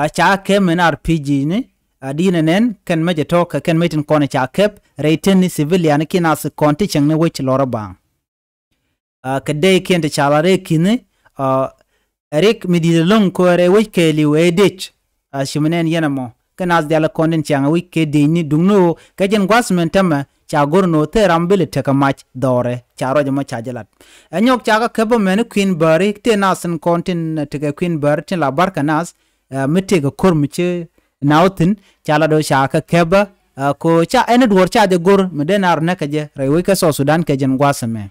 Ɛ, ca kɛp mɛn R P G ni, ɛ, di nɛ nɛn kɛn mec ɛ tɔk kɛ kɛn mec tin kɔn ca kɛp rɛy ten ni civilian kiɛ nath kɔn ti cieŋ ni wec lɔrä baŋ. Ɛ, kɛ dee kiɛn ti ca lat rɛy ki̱n ni, ɛ, rik mi di̱t ɛlɔ̱ŋ ko rɛy wec kɛɛliw ɛ dec. Ɛ, ci mi nɛn yɛn ɛmɔ. Kä nath diaal kɔn tin ciaŋ ɛ wec kɛ dec ni duŋni ɣöö kɛ jɛn gua̱th mɛn tämɛ ca go̱r ni ɣöö thil ram bi lɛ tekɛ mac dhɔrɛ ca ruac ɛmɔ ca jɛ lat. Ɛ nyɔk ca kɛ käp bä mɛn i̱ kui̱n bääri tëë nath in kɔn tin tekɛ kui̱n bääri tin la barkɛ nath, ɛ, mi tëëkɛ ko̱r mi ci nath thi̱n ca lat ɣöö ca kɛ käp bä, ɛ, ko ca ɛn i̱ duɔ̱ɔ̱r ca jɛ go̱r mi dee naar näk kɛ jɛ rɛy wec kä South Sudan kɛ jɛn gua̱th ɛmɛ.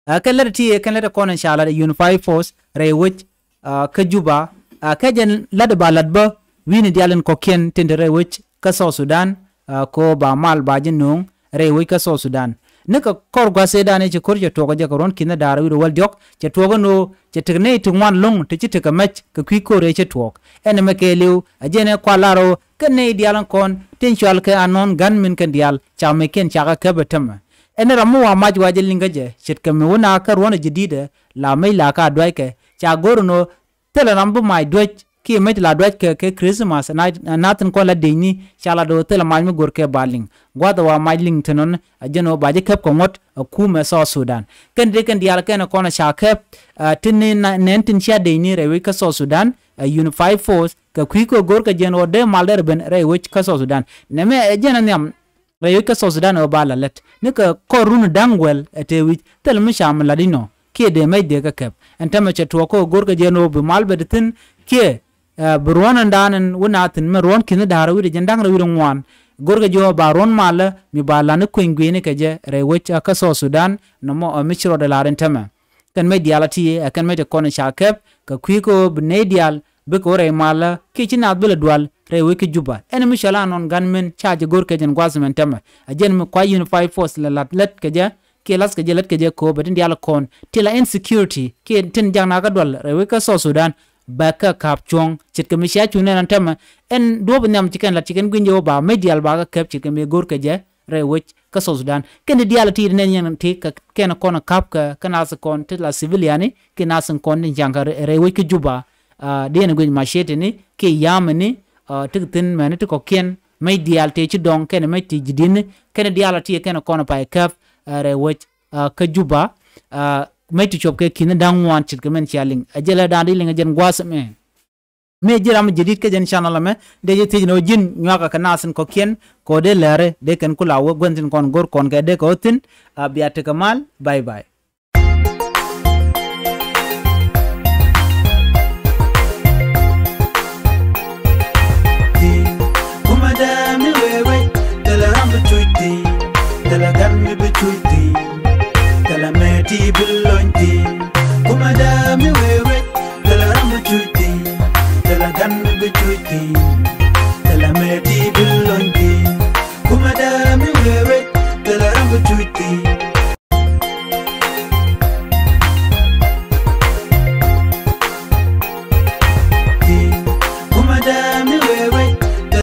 Ɛ, kɛn lät ti, kɛn lät kɔn in ca lat Unified Force rɛy wec, ɛ, kä Juba, ɛ, kɛ jɛn lat ba lat bä wi̱ni diaal in kɔ̱kiɛn tin te rɛy wec kä South Sudan, ɛ, ko ba mal ba ji̱ no̱o̱ŋ rɛy wec kä South Sudan. Ni kɛ kɔr gua̱th ëëdan i̱ ci ko̱r cɛ tuɔɔk jɛ kɛ ruɔ̱n ki̱n da̱a̱r wi̱r wäl diɔ̱k cɛ tuɔɔk ɛn ɣöö cɛ tek nɛy ti ŋuan lo̱ŋ ti ci tekɛ mɛc kɛ kui̱ ko̱r ëë ci tuɔɔk. Ɛn ɛmɛ kɛɛliw ɛ jɛn ɛ kual lar ɣöö kɛn nɛy diaal in kɔn tin cual kɛ anɔn ga̱n min kɛn diaal ca mɛckiɛn ca kɛ käp ɛ tämɛ. Ɛn ram mi wa mac wa jɛ liŋ kä jɛ ce̱tkɛ mi wä na kä ruɔ̱n ɛ jɛ di̱t ɛ la mec la ka duackɛ ca go̱r ɛn ɣöö thilɛ ram bi mac duäc kiɛ mec la duackɛ kɛ Christmas na, na thi̱n kɔn la dec ni ca la do̱ thilɛ mac mi go̱r kɛ ba liŋ. Gua̱th ɛ wa mac liŋ thi̱n ɣän ɛ jɛn ɣöö ba ji̱ käp kɛ ŋuɔ̱t ɛ kumɛ South Sudan. Kɛn dee kɛn diaal kɛn ɛ kɔn ɛ ca käp, ɛ, tin ni na, nɛn tin cia dec ni rɛy wec kä South Sudan, ɛ, Unified Force kɛ kui̱ kɛ go̱r kɛ jɛn ɣöö dee mal dee rɛ ben rɛy wec kä South Sudan. Nɛmɛ ɛ jɛn ɛ nhiam rɛy wec kä South Sudan ɛ ɣöö ba la lät. Ni kɛ kɔr run da̱ŋ wäl ɛ tëë wi̱c thil mi ca mi lat inɔ kiɛ dee mɛc dee kɛ kɛp. Ɛn tämɛ cɛ tuɔɔk kä go̱r kɛ jɛn ɣöö bi mal bɛ di thi̱n kiɛ, ɛ, bi ruɔ̱n ɛn da̱a̱n ɛn wä na thi̱n mɛ ruɔ̱n ki̱n da̱a̱r wi̱cdɛ jɛn da̱ŋ rɛw wi̱cdɛ ŋuan. Go̱r kɛ jɛ ɣöö ba ruɔ̱n malä mi ba lan i̱ kueny gui̱ni kɛ jɛ rɛy wec, ɛ, kä South Sudan nɔmɔ, ɛ, mi ci rɔɔdɛ la̱r ɛn tämɛ. Kɛn mec diaal a ti ɛ kɛn mec ti kɔn ca kɛp kɛ kui̱ kɛ ɣöö bi nɛy diaal bikɛ wä rɛy malä kiɛ ci naath bi lɛ dual rɛy wec kä Juba. Ɛn mi cɔl anɔn gunmen ca jɛ go̱r kɛ jɛn gua̱th mɛn tämɛ. A jɛn mi kua Unified Force lɛ la̱t lät kɛ jɛ kiɛ la̱th kɛ jɛ lät kɛ jɛ kɛ ɣöö bɛ tin diaal kɔn ti la insecurity kiɛ tin jak na kä dual rɛy wec kä South Sudan bɛ kɛ ka̱p cuɔ̱ŋ ce̱tkɛ mi cia cuŋ nɛn ɛn tämɛ. Ɛn duɔ̱ɔ̱p nhiam ci kɛn la̱t ci kɛn gui̱ny jɛ ɣöö ba mec diaal ba kɛ kɛp ce̱tkɛ mi go̱r kɛ jɛ rɛy wec kä South Sudan. Kɛn ti diaal ti nɛn yɛn ti kɛ kɛn kɔn ka̱p kɛ kɛ nath kɔn ti la civilian ni kɛ nath kɔn ti jaŋ kɛ rɛy wec kä Juba. Aa, diɛn guic macietini kɛ yamini, aa, ti kɛ thi̱n mɛni ti kɔ̱kiɛn mec diaal ti ci dɔŋ kɛn mec ti ji̱ di̱n ni kɛn diaal ti kɛn kɔn pay käp, aa, rɛy wec, aa, kä Juba, aa, mec ti cuɔp kɛ ki̱n da̱ŋ ŋuan ce̱tkɛ mɛn cia liŋ. Ɛ jɛ lɛ da̱a̱n di liŋ ɛ jɛn gua̱a̱th mɛ. Mi ji̱ ram ji̱ di̱t kä jɛn channel ɛmɛ dee ji̱ thiec ni ɣöö ji̱n nyuakä kɛ nath in kɔ̱kiɛn kɛ ɣöö dee lɛri dee kɛn kula wä gua̱n thi̱n kɔn go̱r kɔn kɛ dee kɛ ɣöö thi̱n. A bia tekɛ mal. Bye bye. Kumɛ dee mi wee wec thilɛ ram bi cuc thi̱n, thilɛ gan mi bi cuc thi̱n, thilɛ mɛ ti bi lony thi̱n. Kumɛ dee mi wee wec thilɛ ram bi cuc thi̱n, thilɛ gan mi bi cuc thi̱n, thilɛ mɛ